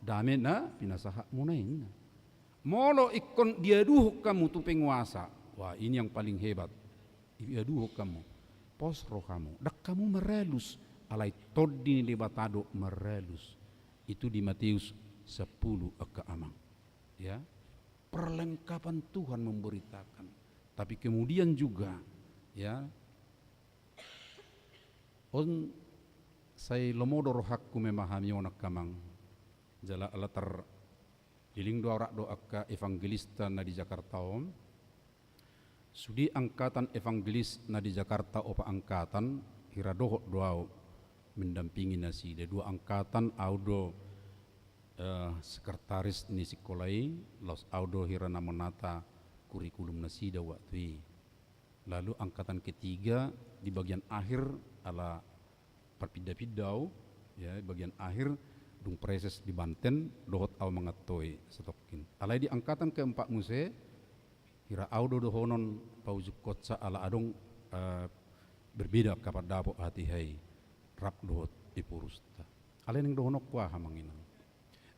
dame na pinasahatmuna, inna. Molo ingkon diaduhon hamu tu penguasa, Wah, ini yang paling hebat. Iaduhon hamu. Pos rohamu. Ndang hamu maralus. Alai Tondi ni Debata do maralus. Itu di Matius sepuluh, angka amang. Ya. Perlengkapan Tuhan memberitakan. Tapi kemudian juga, ya, on sai lomo do rohangku memahami on, angka amang. Jala ala tar Leleng do au rap dohot angka evangelista na di Jakarta on. Sude angkatan evangelis na di Jakarta, opat angkatan, hira dohot do au mendampingi nasida. Dua angkatan au do, eh, sekretaris ni sikola i, laos au do hira na menata kurikulum nasida waktu i. Lalu angkatan ketiga di bagian akhir, ala parpinda-pinda au, ya, bagian akhir, dung praeses di Banten, dohot au mangantoi satongkin. Alai di angkatan keempat muse, hira au do dohonon paujungkonsa ala adong, eh, berbeda angka pandapot hatiha i rap dohot Ephorusda. Alai naeng dohononku aha, amang inang?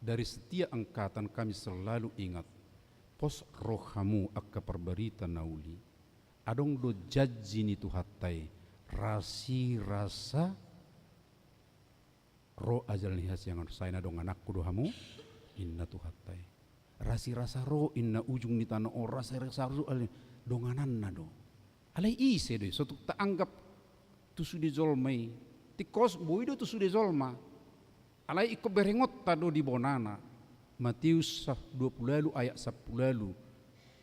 Dari setiap angkatan kami selalu ingat, pos rohamu angka parbarita na uli. Adong do janji ni Tuhanta i, rasirasa ro ajal ni hasiangan, sai na dongananku do hamu, ninna Tuhanta i. Rasirasa ro, ninna, ujung ni tano on, rasirasa ro, ale, dongananna do. Alai ise do i, so tung taanggap tu sude jolma i. Tingkos boi do tu sude jolma. Alai ingkon berengonta do di bonana. Matius sa-, dua pulu ualu ayat sampulu ualu,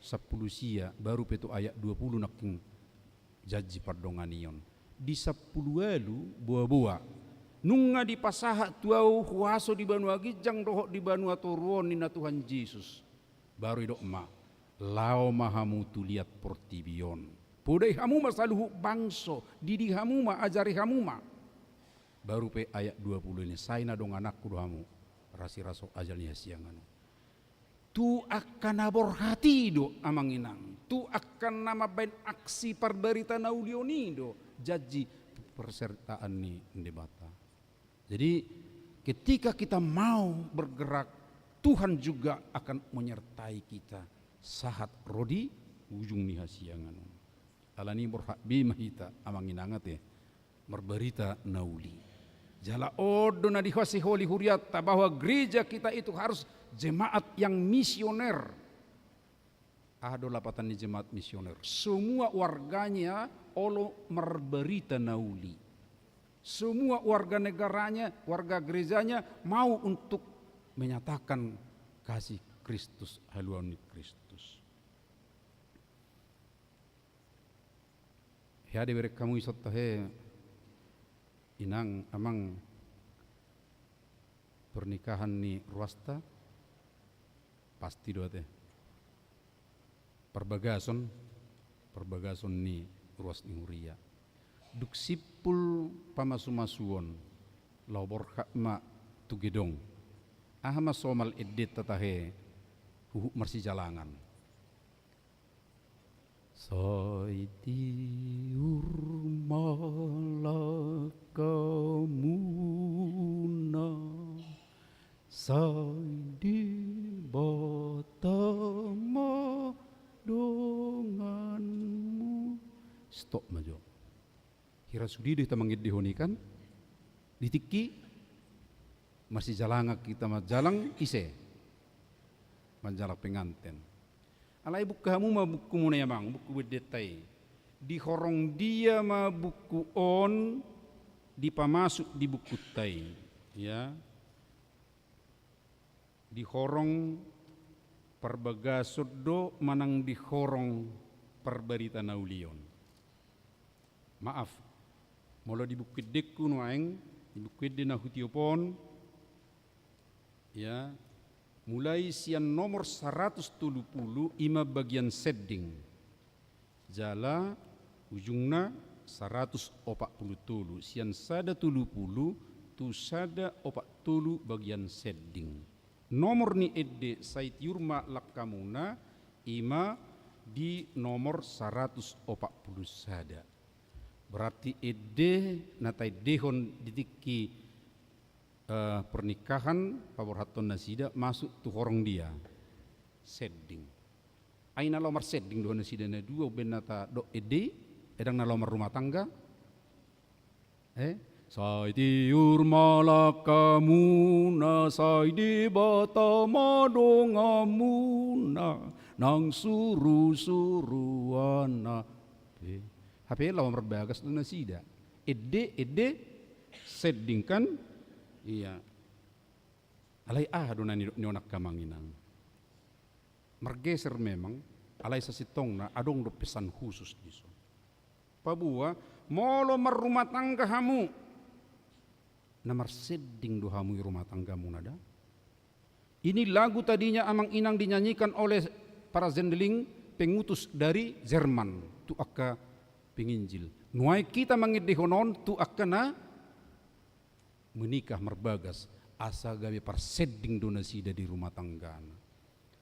sampulu sia, baru pe tu ayat dua pulu nangkin janji pardonganion. Di sampulu ualu, boa-boa. Nunga dipasahat tu au huaso di banua ginjang dohot di banua toru on, ninna Tuhan Jesus. Baru idok ma, laho ma hamu tu liat portibi on. Podai hamu ma saluhut bangso, didi hamu ma, ajari hamu ma. Baru pe ayat dua pulu i, sai na dongananku do hamu, rasirasa ro ajal ni hasiangan on. Tu angka na borhat i do, amang inang. Tu angka na mambaen aksi parbarita na uli on i do janji parsertaan ni Debata. Jadi, ketika kita mau bergerak, Tuhan juga akan menyertai kita sahat ro di ujung ni hasiangan on. Alani borhat be ma hita, amang inang, ate, marbarita na uli. Jala on do na dihasiholi hurianta bahwa gereja kita itu harus jemaat yang misioner. Aha do lapatan ni jemaat misioner? Semua warganya olo marbarita na uli. Semua warga negaranya, warga gerejanya mau untuk menyatakan kasih Kristus, haluaon ni Kristus. Hea dibereng hamu ison tahe, inang, amang, pernikahan ni ruasta, pasti do ate. Parbagason, parbagason ni ruas ni huria. Dung simpul pamasumasuon, laho borhat ma tu gedong. Aha ma somal endenta tahe, huhut marsijalangan. Sai tiur ma langkamuna, sai Debata ma donganmu. Stop ma jo. Hira sude do hita mangendehon i kan? Di tingki marsijalangan hita manjalang ise? Manjalang penganten. Alai buka hamu ma bukumuna i, amang, buku endenta i. Di horong dia ma buku on dipamasuk di bukunta i? Ya. Di horong parbagason do manang di horong parbarita na uli on? Maaf, molo di buku endengku nuaeng, di buku ende na hutiop on, ya, mulai sian nomor saratus tolu pulu, i ma bagian sending. Jala ujungna saratus opat pulu tolu, sian sada tolu pulu tu sada opat tolu bagian sending. Nomor ni ende sai tiur ma langkamuna, i ma di nomor saratus opat pulu sada. Berarti ende na taendehon di tingki, eh, pernikahan, paborhaton nasida masuk tu horong dia? Sending. Ai na laho marsending do nasida na dua, umbaen na tadok ende i, ndang na laho marrumah tangga. Eh, sai tiur ma langkamuna, sai Debata ma donganmuna, nang surusuruanna pe. Hape laho marbagas do nasida. Ende, ende, sending kan? Iya. Alai aha do na nidok ni on angka amang inang? Margeser memang, alai sasintongna adong do pesan khusus dison. Paboa, molo marrumah tangga hamu, na marsending do hamu i rumah tanggamuna da. Ini lagu tadinya amang inang dinyanyikan oleh para zendeling pengutus dari Jerman tu angka penginjil. Nuaeng hita mangendehon on tu angka na menikah marbagas, asa gabe parsending do nasida di rumah tanggana.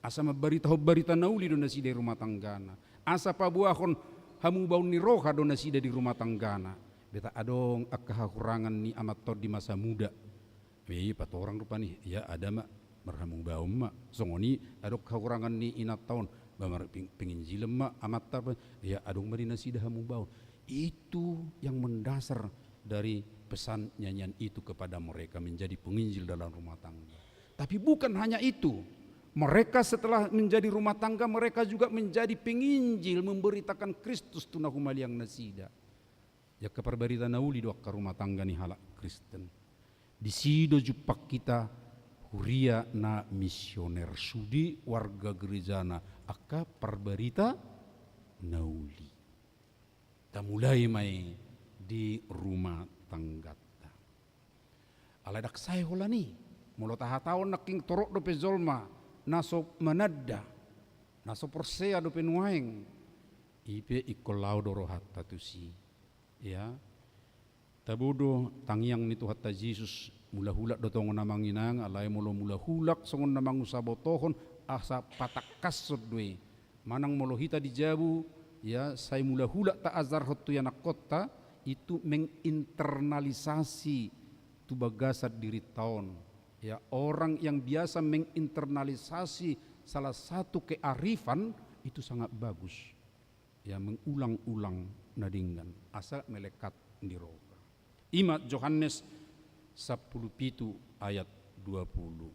Asa mambaritahon barita na uli do nasida di rumah tanggana. Asa paboahon hamubaon ni roha do nasida di rumah tanggana. Beta adong angka hahurangan ni amanta on di masa muda. Be, patorang rupani, ya ada ma, marhamubaon ma. Songon i adong hahurangan ni inanta on, ba mar-, peng-, penginjilan ma amanta, ba, ya adong ma di nasida hamubaon. Itu yang mendasar dari pesan nyanyian itu kepada mereka menjadi penginjil dalam rumah tangga. Tapi bukan hanya itu. Mereka setelah menjadi rumah tangga, mereka juga menjadi penginjil, memberitakan Kristus tu na humaliang nasida. Angka parbarita na uli do angka rumah tangga ni halak Kristen. Disi do jumpang hita huria na misioner, sude warga gerejana, angka parbarita na uli. Tamulai ma i di rumah tanggata. Alai ndang sae holan i, molo tahatahon nangkin torop dope jolma na so mananda, na so porsea dope nuaeng, i pe ingkon laho do rohanta tusi. Ya. Tabo do tangiang ni Tuhanta Jesus, mulahulak do tongon amang inang, alai molo mulahulak songon na mangusabotohon, asa patangkashon do i. Manang molo hita di jabu, ya, sai mulahulak taajarhon tu ianakkonta, itu menginternalisasi tu bagasan dirinta on. Ya, orang yang biasa menginternalisasi salah satu kearifan, itu sangat bagus. Ya, mengulang-ulang na denggan, asa melekat di roha. I ma Johannes sampulu pitu ayat dua pulu.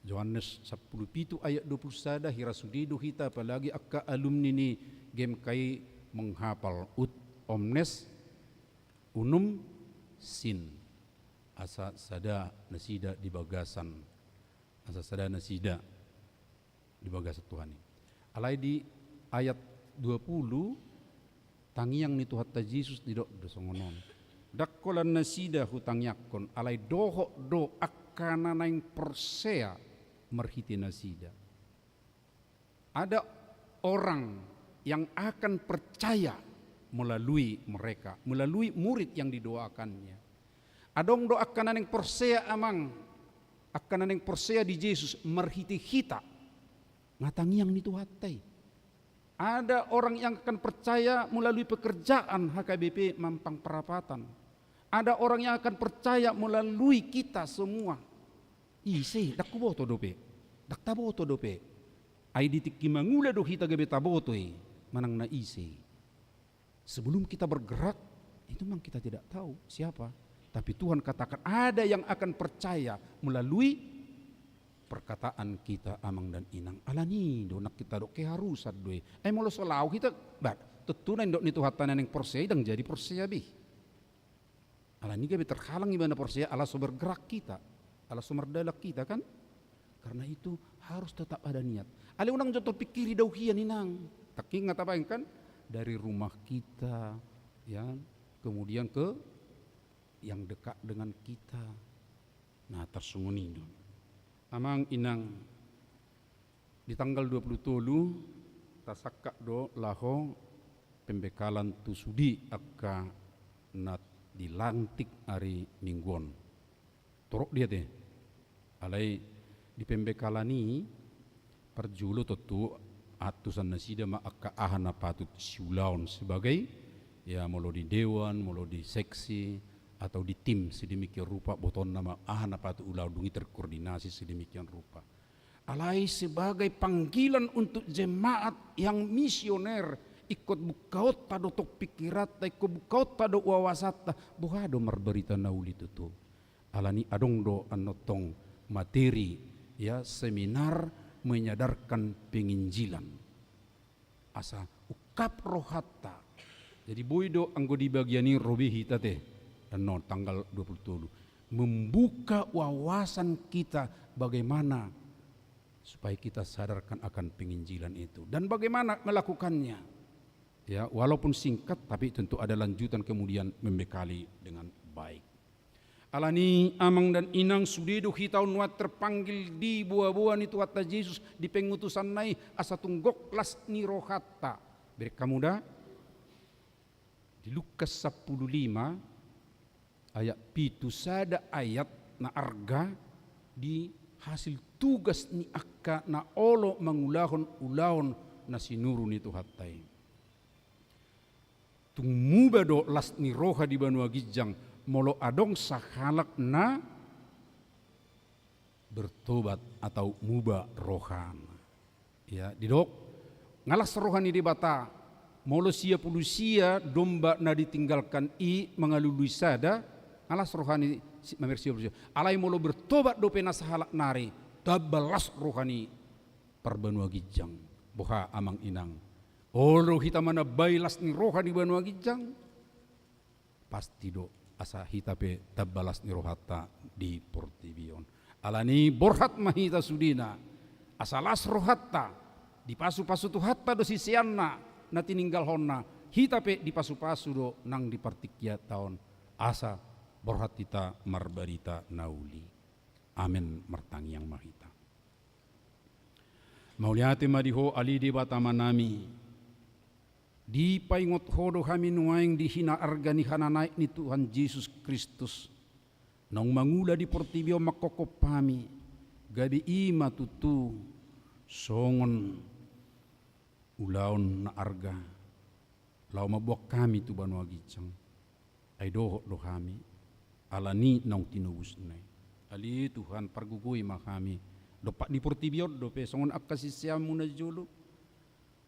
Johannes sampulu pitu ayat dua pulu sada, hira sude do hita, apalagi angka alumni ni G M K I menghafal ut omnes unum sin. Asa sada nasida di bagasan, asa sada nasida di bagasan Tuhan i. Alai di ayat dua pulu, tangiang ni Tuhanta Jesus didok do songon on. Ndang holan nasida hutangiangkon, alai dohot do angka na naeng porsea marhite nasida. Ada orang yang akan percaya melalui mereka, melalui murid yang didoakannya. Adong do angka na naeng porsea amang, angka na naeng porsea di Jesus marhite hita. Nga tangiang ni Tuhanta i. Ada orang yang akan percaya melalui pekerjaan H K B P Mampang Perapatan. Ada orang yang akan percaya melalui kita semua. Ise, ndang huboto dope. Ndang taboto dope. Ai di tingki mangula do hita gabe taboto i, manang na ise. Sebelum kita bergerak, itu memang kita tidak tahu siapa. Tapi Tuhan katakan ada yang akan percaya melalui perkataan kita, amang dan inang. Alani do nang hita do keharusan do i. Ai molo so laho hita, ba, tontu na nidok ni Tuhanta na naeng porsea i ndang jadi porsea be. Alani gabe terhalang ibana porsea, ala so bergerak hita, ala so mardalan hita kan. Karena itu harus tetap ada niat. Alai unang jotong pikiri dao hian inang. Tangkas nga tabayangkan dari rumah kita, ya, kemudian ke yang dekat dengan kita. Nah, tarsongon i do. Amang inang, di tanggal dua pulu tolu tasangkap do laho pembekalan tu sude angka na dilantik ari Minggu on. Torop do i ate. Alai di pembekalan i parjolo tontu antusan nasida ma angka aha na patut siulaon sebagai, ya, molo di dewan, molo di seksi, atau di tim sedemikian rupa, botoonna ma aha na patut ulaon, dung i terkoordinasi sedemikian rupa. Alai sebagai panggilan untuk jemaat yang misioner, ingkon bungkaonta do tong pingkiranta, ingkon bungkaonta do wawasanta, boha do marbarita na uli tutu. Alani adong do annon tong materi, ya, seminar menyadarkan penginjilan. Asa ungkap rohanta. Jadi boi do anggo di bagian i ro be hita te. Annon tanggal dua puluh tolu. Membuka wawasan kita bagaimana supaya kita sadarkan akan penginjilan itu. Dan bagaimana melakukannya. Ya, walaupun singkat, tapi tentu ada lanjutan kemudian membekali dengan baik. Alani amang dan inang, sude do hita on nuaeng terpanggil di boaboa ni Tuhanta Jesus di pengutusanna i asa tung gok las ni rohanta. Bereng hamu da. Di Lukas sampulu lima ayat pitu, sada ayat na arga di hasil tugas ni angka na olo mangulahon ulaon na sinuru ni Tuhanta i. Tung muba do las ni roha di banua ginjang, molo adong sahalak na bertobat atau muba rohana. Ya, didok, nga las roha ni Debata, molo sia pulu sia domba na ditinggalkan i mangalului sada, nga las roha ni si-, mamereng sia pulu sia. Alai molo bertobat dope na sahalak nari, tamba las roha ni parbanua ginjang. Boha amang inang. Olo hita manambai las ni roha di banua ginjang, pasti do asa hita pe tamba las ni rohanta di portibi on. Alani borhat ma hita sudena, asa las rohanta, dipasupasu Tuhanta do siseanna na tininggalhonna, hita pe dipasupasu do nang di partingkianta on, asa borhat hita marbarita na uli. Amen, martangiang ma hita. Mauliate ma di Ho ale Debata Amanami. Dipaingot Ho do hami nuaeng di hinaarga ni hananaek ni Tuhan Jesus Kristus. Naung mangula di portibi on manghophop hami, gabe i ma tutu songon ulaon na arga, laho mamboan hami tu banua ginjang. Ai dohot do hami, alani naung tinobusna i. Ale Tuhan, pargogoi ma hami. Dompak di portibi on dope, songon angka siseanMu na jolo.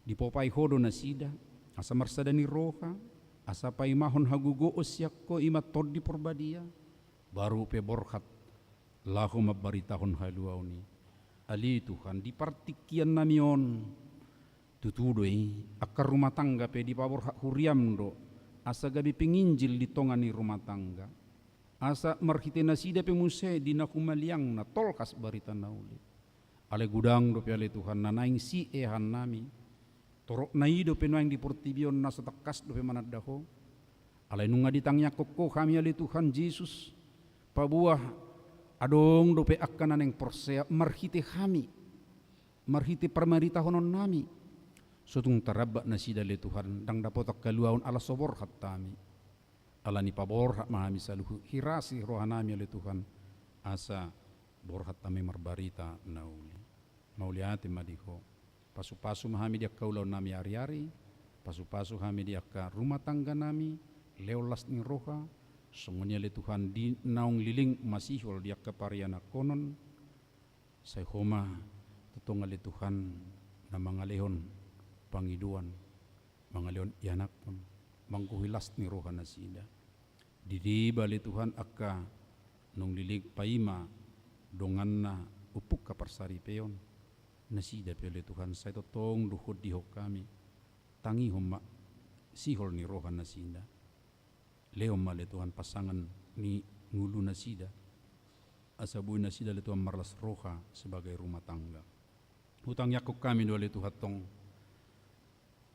Dipopai Ho do nasida, asa marsada ni roha, asa paimahon hagogoon sian Ho, i ma Tondi Porbadia. Baru pe borhat laho mambaritahon haluaon i. Ale Tuhan, di partingkiannami on, tutu do i, angka rumah tangga pe dipaborhat huriaM do, asa gabe penginjil di tonga ni rumah tangga. Asa marhite nasida pe muse di na humaliangna tolhas barita na uli. Alai godang dope ale Tuhan na naeng sieannami. Torop na i dope nuaeng di portibi on na so tangkas dope mananda Ho. Alai nunga ditangiangkon Ho hami ale Tuhan Jesus. Paboa adong dope angka na naeng porsea marhite hami, marhite parbaritahononnami. So tung taramba nasida ale Tuhan, ndang dapotan haluaon ala so borhat hami. Alani paborhat ma hami saluhut, hirasi rohanami ale Tuhan, asa borhat hami marbarita na uli. Mauliate ma di Ho. Pasupasu ma hami di angka ulaonnami ariari, pasupasu hami di angka rumah tangganami, lehon las ni roha, songon i ale Tuhan di naung leleng masihol di angka parianakhonon, sai Ho ma tongtong ale Tuhan na mangalehon pangidoan, mangalehon ianakhon, manggohi las ni roha nasida. Dideba ale Tuhan angka naung leleng paima donganna umpuk haparsaripeon. Nasida pe ale Tuhan sai tongtong dohot dihon hami. Tangihon ma sihol ni roha nasida. Lehon ma ale Tuhan pasangan ni ngolu nasida. Asa boi nasida ale Tuhan marlas roha sebagai rumah tangga. Hutangiangkon hami do ale Tuhan tong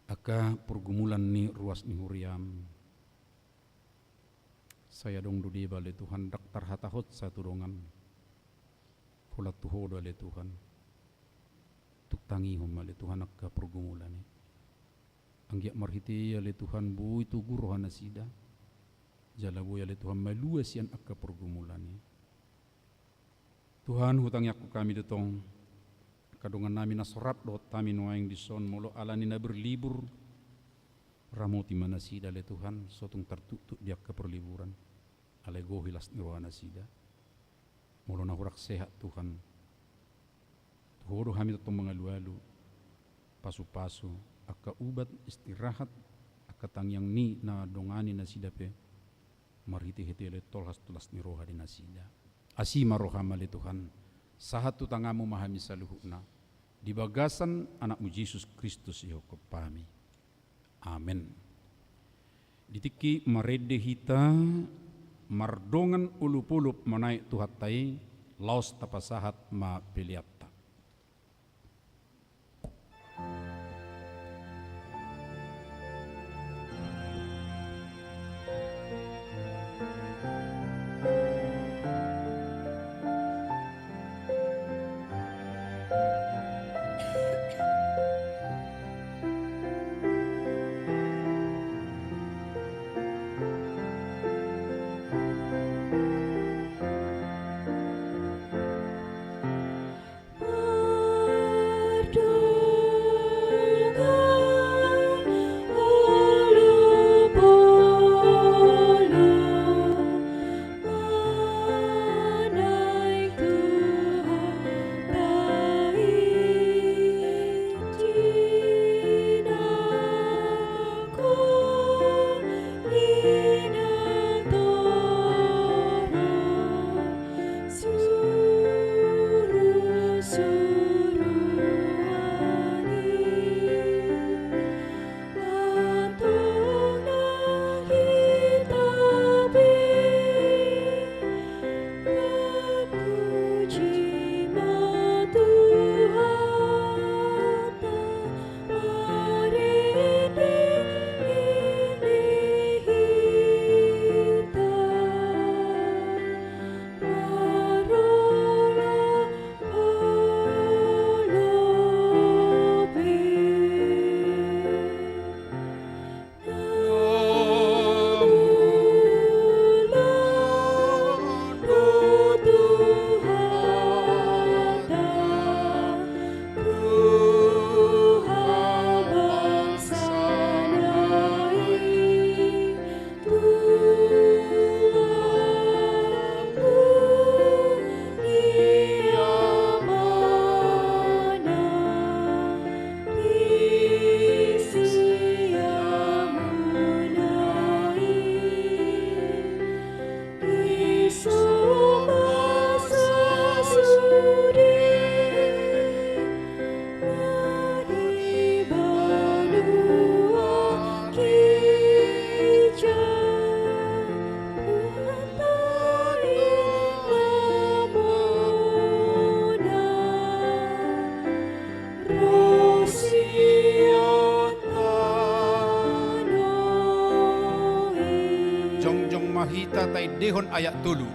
angka pergumulan ni ruas ni huriaM. Sai adong do deba ale Tuhan, ndang tarhatahonsa tu dongan. Holan tu Ho do ale Tuhan. Tung tangihon ma ale Tuhan angka pergumulan i. Anggiat marhite i ale Tuhan boi togu roha nasida. Jala boi ale Tuhan malua sian angka pergumulan i. Tuhan, hutangiangkon hami do tong angka dongannami na so rap dohot hami nuaeng dison, molo alani na berlibur, ramoti ma nasida ale Tuhan, so tung tartuktuk di angka perliburan. Alai gohi las ni roha nasida. Molo na hurang sehat Tuhan, Ho do hami tongtong mangalualu, pasupasu angka ubat, istirahat, angka tangiang ni na dongani nasida pe, marhitehite ale tolhas tu las ni roha di nasida. Asi ma roham ale Tuhan, sahat tu tanganmu ma hami saluhutna, di bagasan Anakmu Jesus Kristus ihophop hami. Amen. Di tingki marende hita mardongan olopolop manaek Tuhanta i, laos tapasahat ma peleanta. Jongjong ma hita taendehon ayat tolu.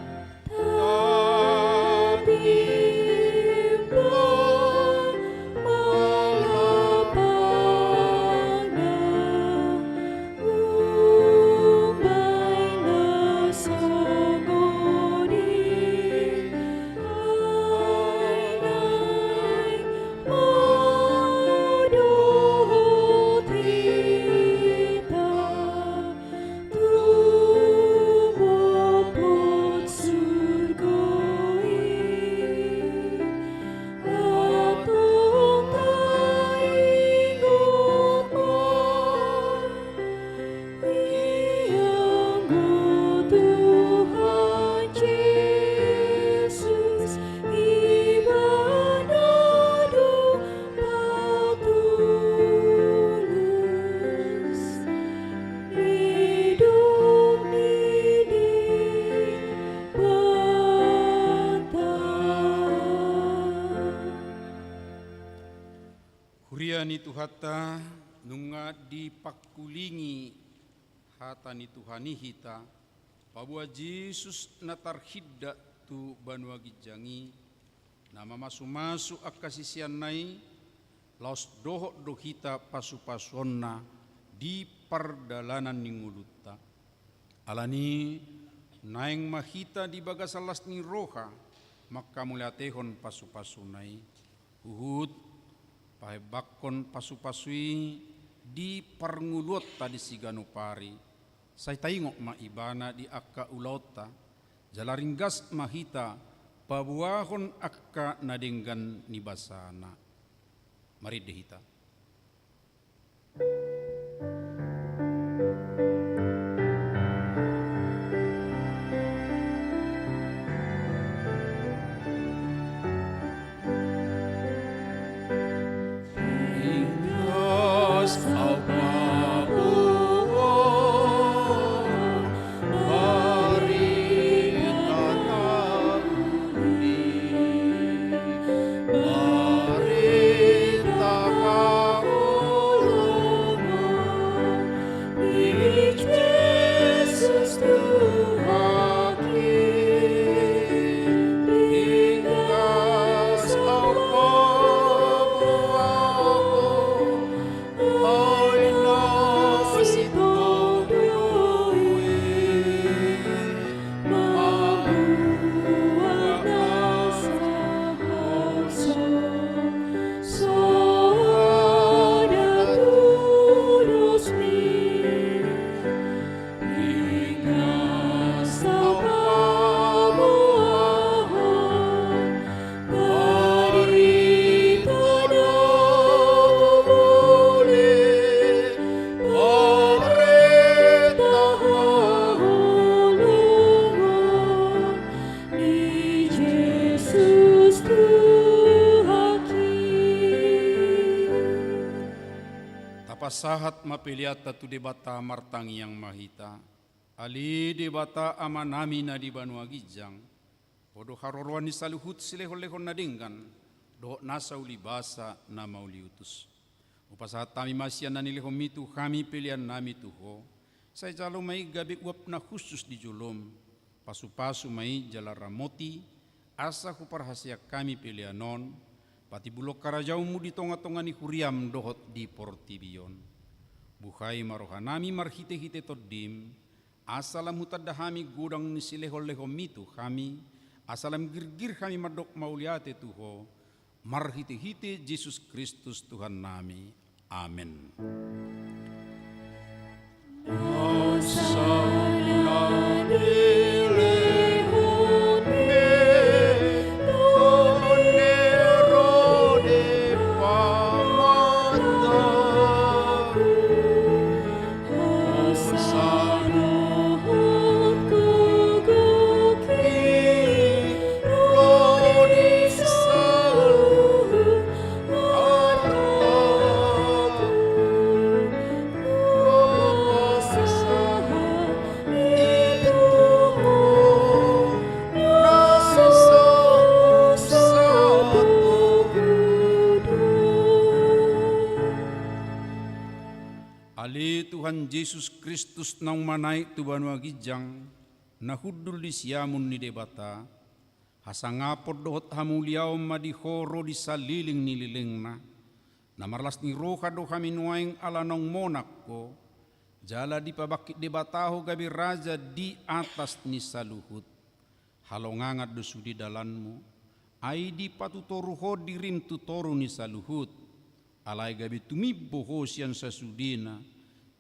Huria ni Tuhanta, nunga dipangkulingi hata ni Tuhan i hita, paboa Jesus na tarhinda tu banua ginjang i, na mamasumasu angka siseanna i, laos dohot do hita pasupasuonna di pardalanan ni ngolunta. Alani, naeng ma hita di bagasan las ni roha manghamauliatehon pasupasuna i. Huhut pahembangkon pasupasu i di parngoluonta di siganup ari, sai taingot ma Ibana di angka ulaonta, jala ringgas ma hita paboahon angka na denggan ni basana. Marende hita. Tapasahat ma peleanta tu Debata. Martangiang ma hita. Ale Debata Amanami na di banua ginjang, Ho do haroroan ni saluhut silehonlehon na denggan dohot nasa ulibasa na mauliutus. Hupasahat hami ma sian na nilehonmi tu hami peleannami tu Ho. Sai jalo ma i gabe uap na hushus di jolom. Pasupasu ma i jala ramoti, asa huparhaseang hami pelean on patimbulhon harajaonmu di tongatonga ni huriam dohot di portibi on. Buhai ma rohanami marhitehite Tondim, asa lam hutanda hami godang ni silehonlehonmi tu hami, asa lam girgir hami mandok mauliate tu Ho, marhitehite Jesus Kristus Tuhannami. Amen. Ale Tuhan Jesus Kristus naung manaek tu banua ginjang, na hundul di siamun ni Debata, hasangapon dohot hamuliaon ma di Ho ro di salelenglelengna, na marlas ni roha do hami nuaeng ala naung monang Ho, jala dipabangkit Debata Ho gabe Raja di atas ni saluhut. Halongangan do sude dalanmu, ai dipatutoru Ho dirim tu toru ni saluhut. Alai gabe tumimbo Ho sian sasudena,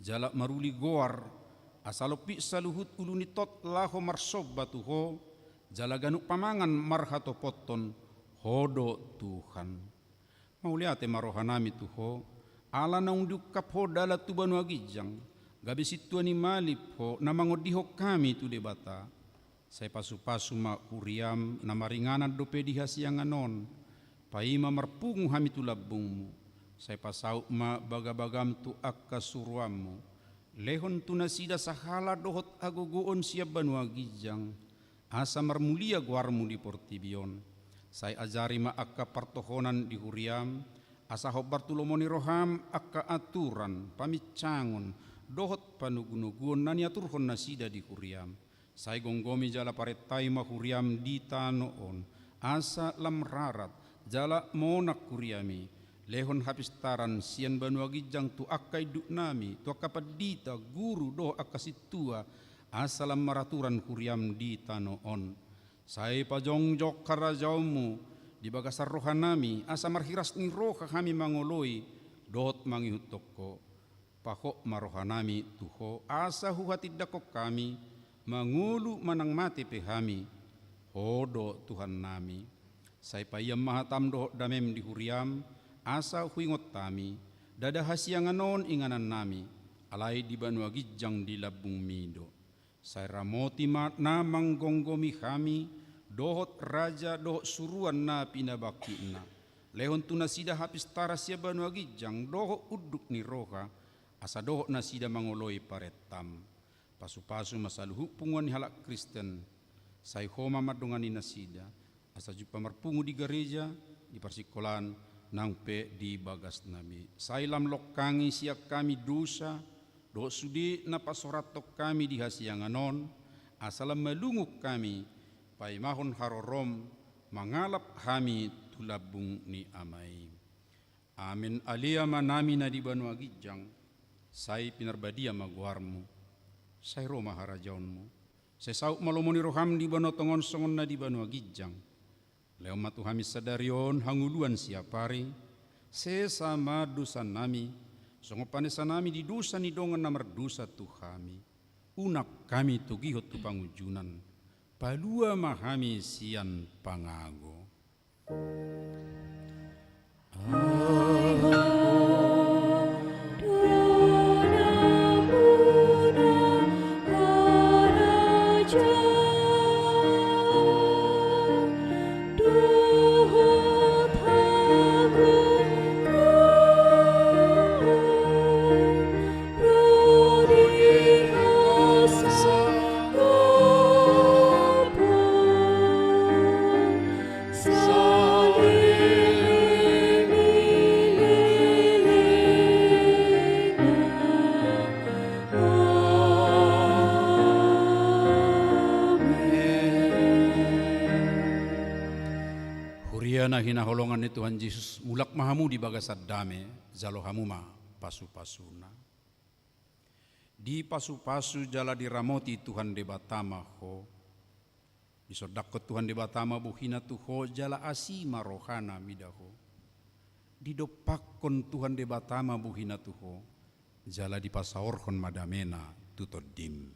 jala maruli goar, asa lompit saluhut ulu ni tot laho marsomba tu Ho, jala ganup pamangan marhatopothon, Ho do Tuhan. Mauliate ma rohanami tu Ho, ala naung diungkap Ho dalan tu banua ginjang, gabe sintua ni malip Ho na mangondihon hami tu Debata. Sai pasupasu ma huriam na maringanan dope di hasiangan on, paima marpungu hami tu lambungmu. Sai pasaut ma bagabagam tu angka suruanmu, lehon tu nasida sahala dohot hagogoon sian banua ginjang, asa marmulia goarmu di portibi on. Sai ajari ma angka partohonan di huriam, asa hombar tu lomo ni roham angka aturan, paminsangon, dohot panogunoguon na niaturhon nasida di huriam. Sai gomgomi jala parentai ma huriam di tano on, asa lam rarat, jala monang huriam i, lehon hapistaran sian banua ginjang tu angka induknami, tu angka pandita, guru, dohot angka sintua, asa lam maraturan huriam di tano on. Sai pajongjong harajaonmu di bagasan rohanami, asa marhiras ni roha hami mangoloi, dohot mangihuthon Ho. Pahot ma rohanami tu Ho, asa huhatindangkon hami, mangolu manang mate pe hami, Ho do Tuhannami, sai paiam ma hatam dohot damem di huriam, asa huingot hami, ndada hasiangan on inganannami, alai di banua ginjang di lambungmi do. Sai ramoti ma na manggomgomi hami, dohot raja dohot suruan na pinabangkitna. Lehon tu nasida hapistaran sian banua ginjang dohot unduk ni roha, asa dohot nasida mangoloi parentam. Pasupasu ma saluhut punguan ni halak Kristen, sai Ho ma mandongani nasida, asa jumpang marpungu di gareja, di parsingkolaan, nang pe di bagasnami. Sai lam longkangi sian hami dosa, dohot sude na pasorathon hami di hasiangan on, asa lam malungun hami, paimahon harorom, mangalap hami tu lambung ni Ama i. Amen. Ale Amanami na di banua ginjang, sai pinarbadia ma goarmu, sai ro ma harajaonmu, sai saut ma lomo ni roham di banua tonga on songon na di banua ginjang. Lehon ma tu hami sadari on hangoluan siapari, sesa ma dosanami, songon panesanami di dosa ni dongan na mardosa tu hami. Unang hami togihon tu pangunjunan, palua ma hami sian pangago. Huria na hinaholongan ni Tuhan Jesus, mulak ma hamu di bagasan dame, jalo hamu ma pasupasuna. Dipasupasu jala diramoti Tuhan Debata ma ho. Disondangkon Tuhan Debata ma bohina tu ho jala asi ma rohana mida ho. Didompakkon Tuhan Debata ma bohina tu ho, jala dipasaorhon ma damena tu tondim.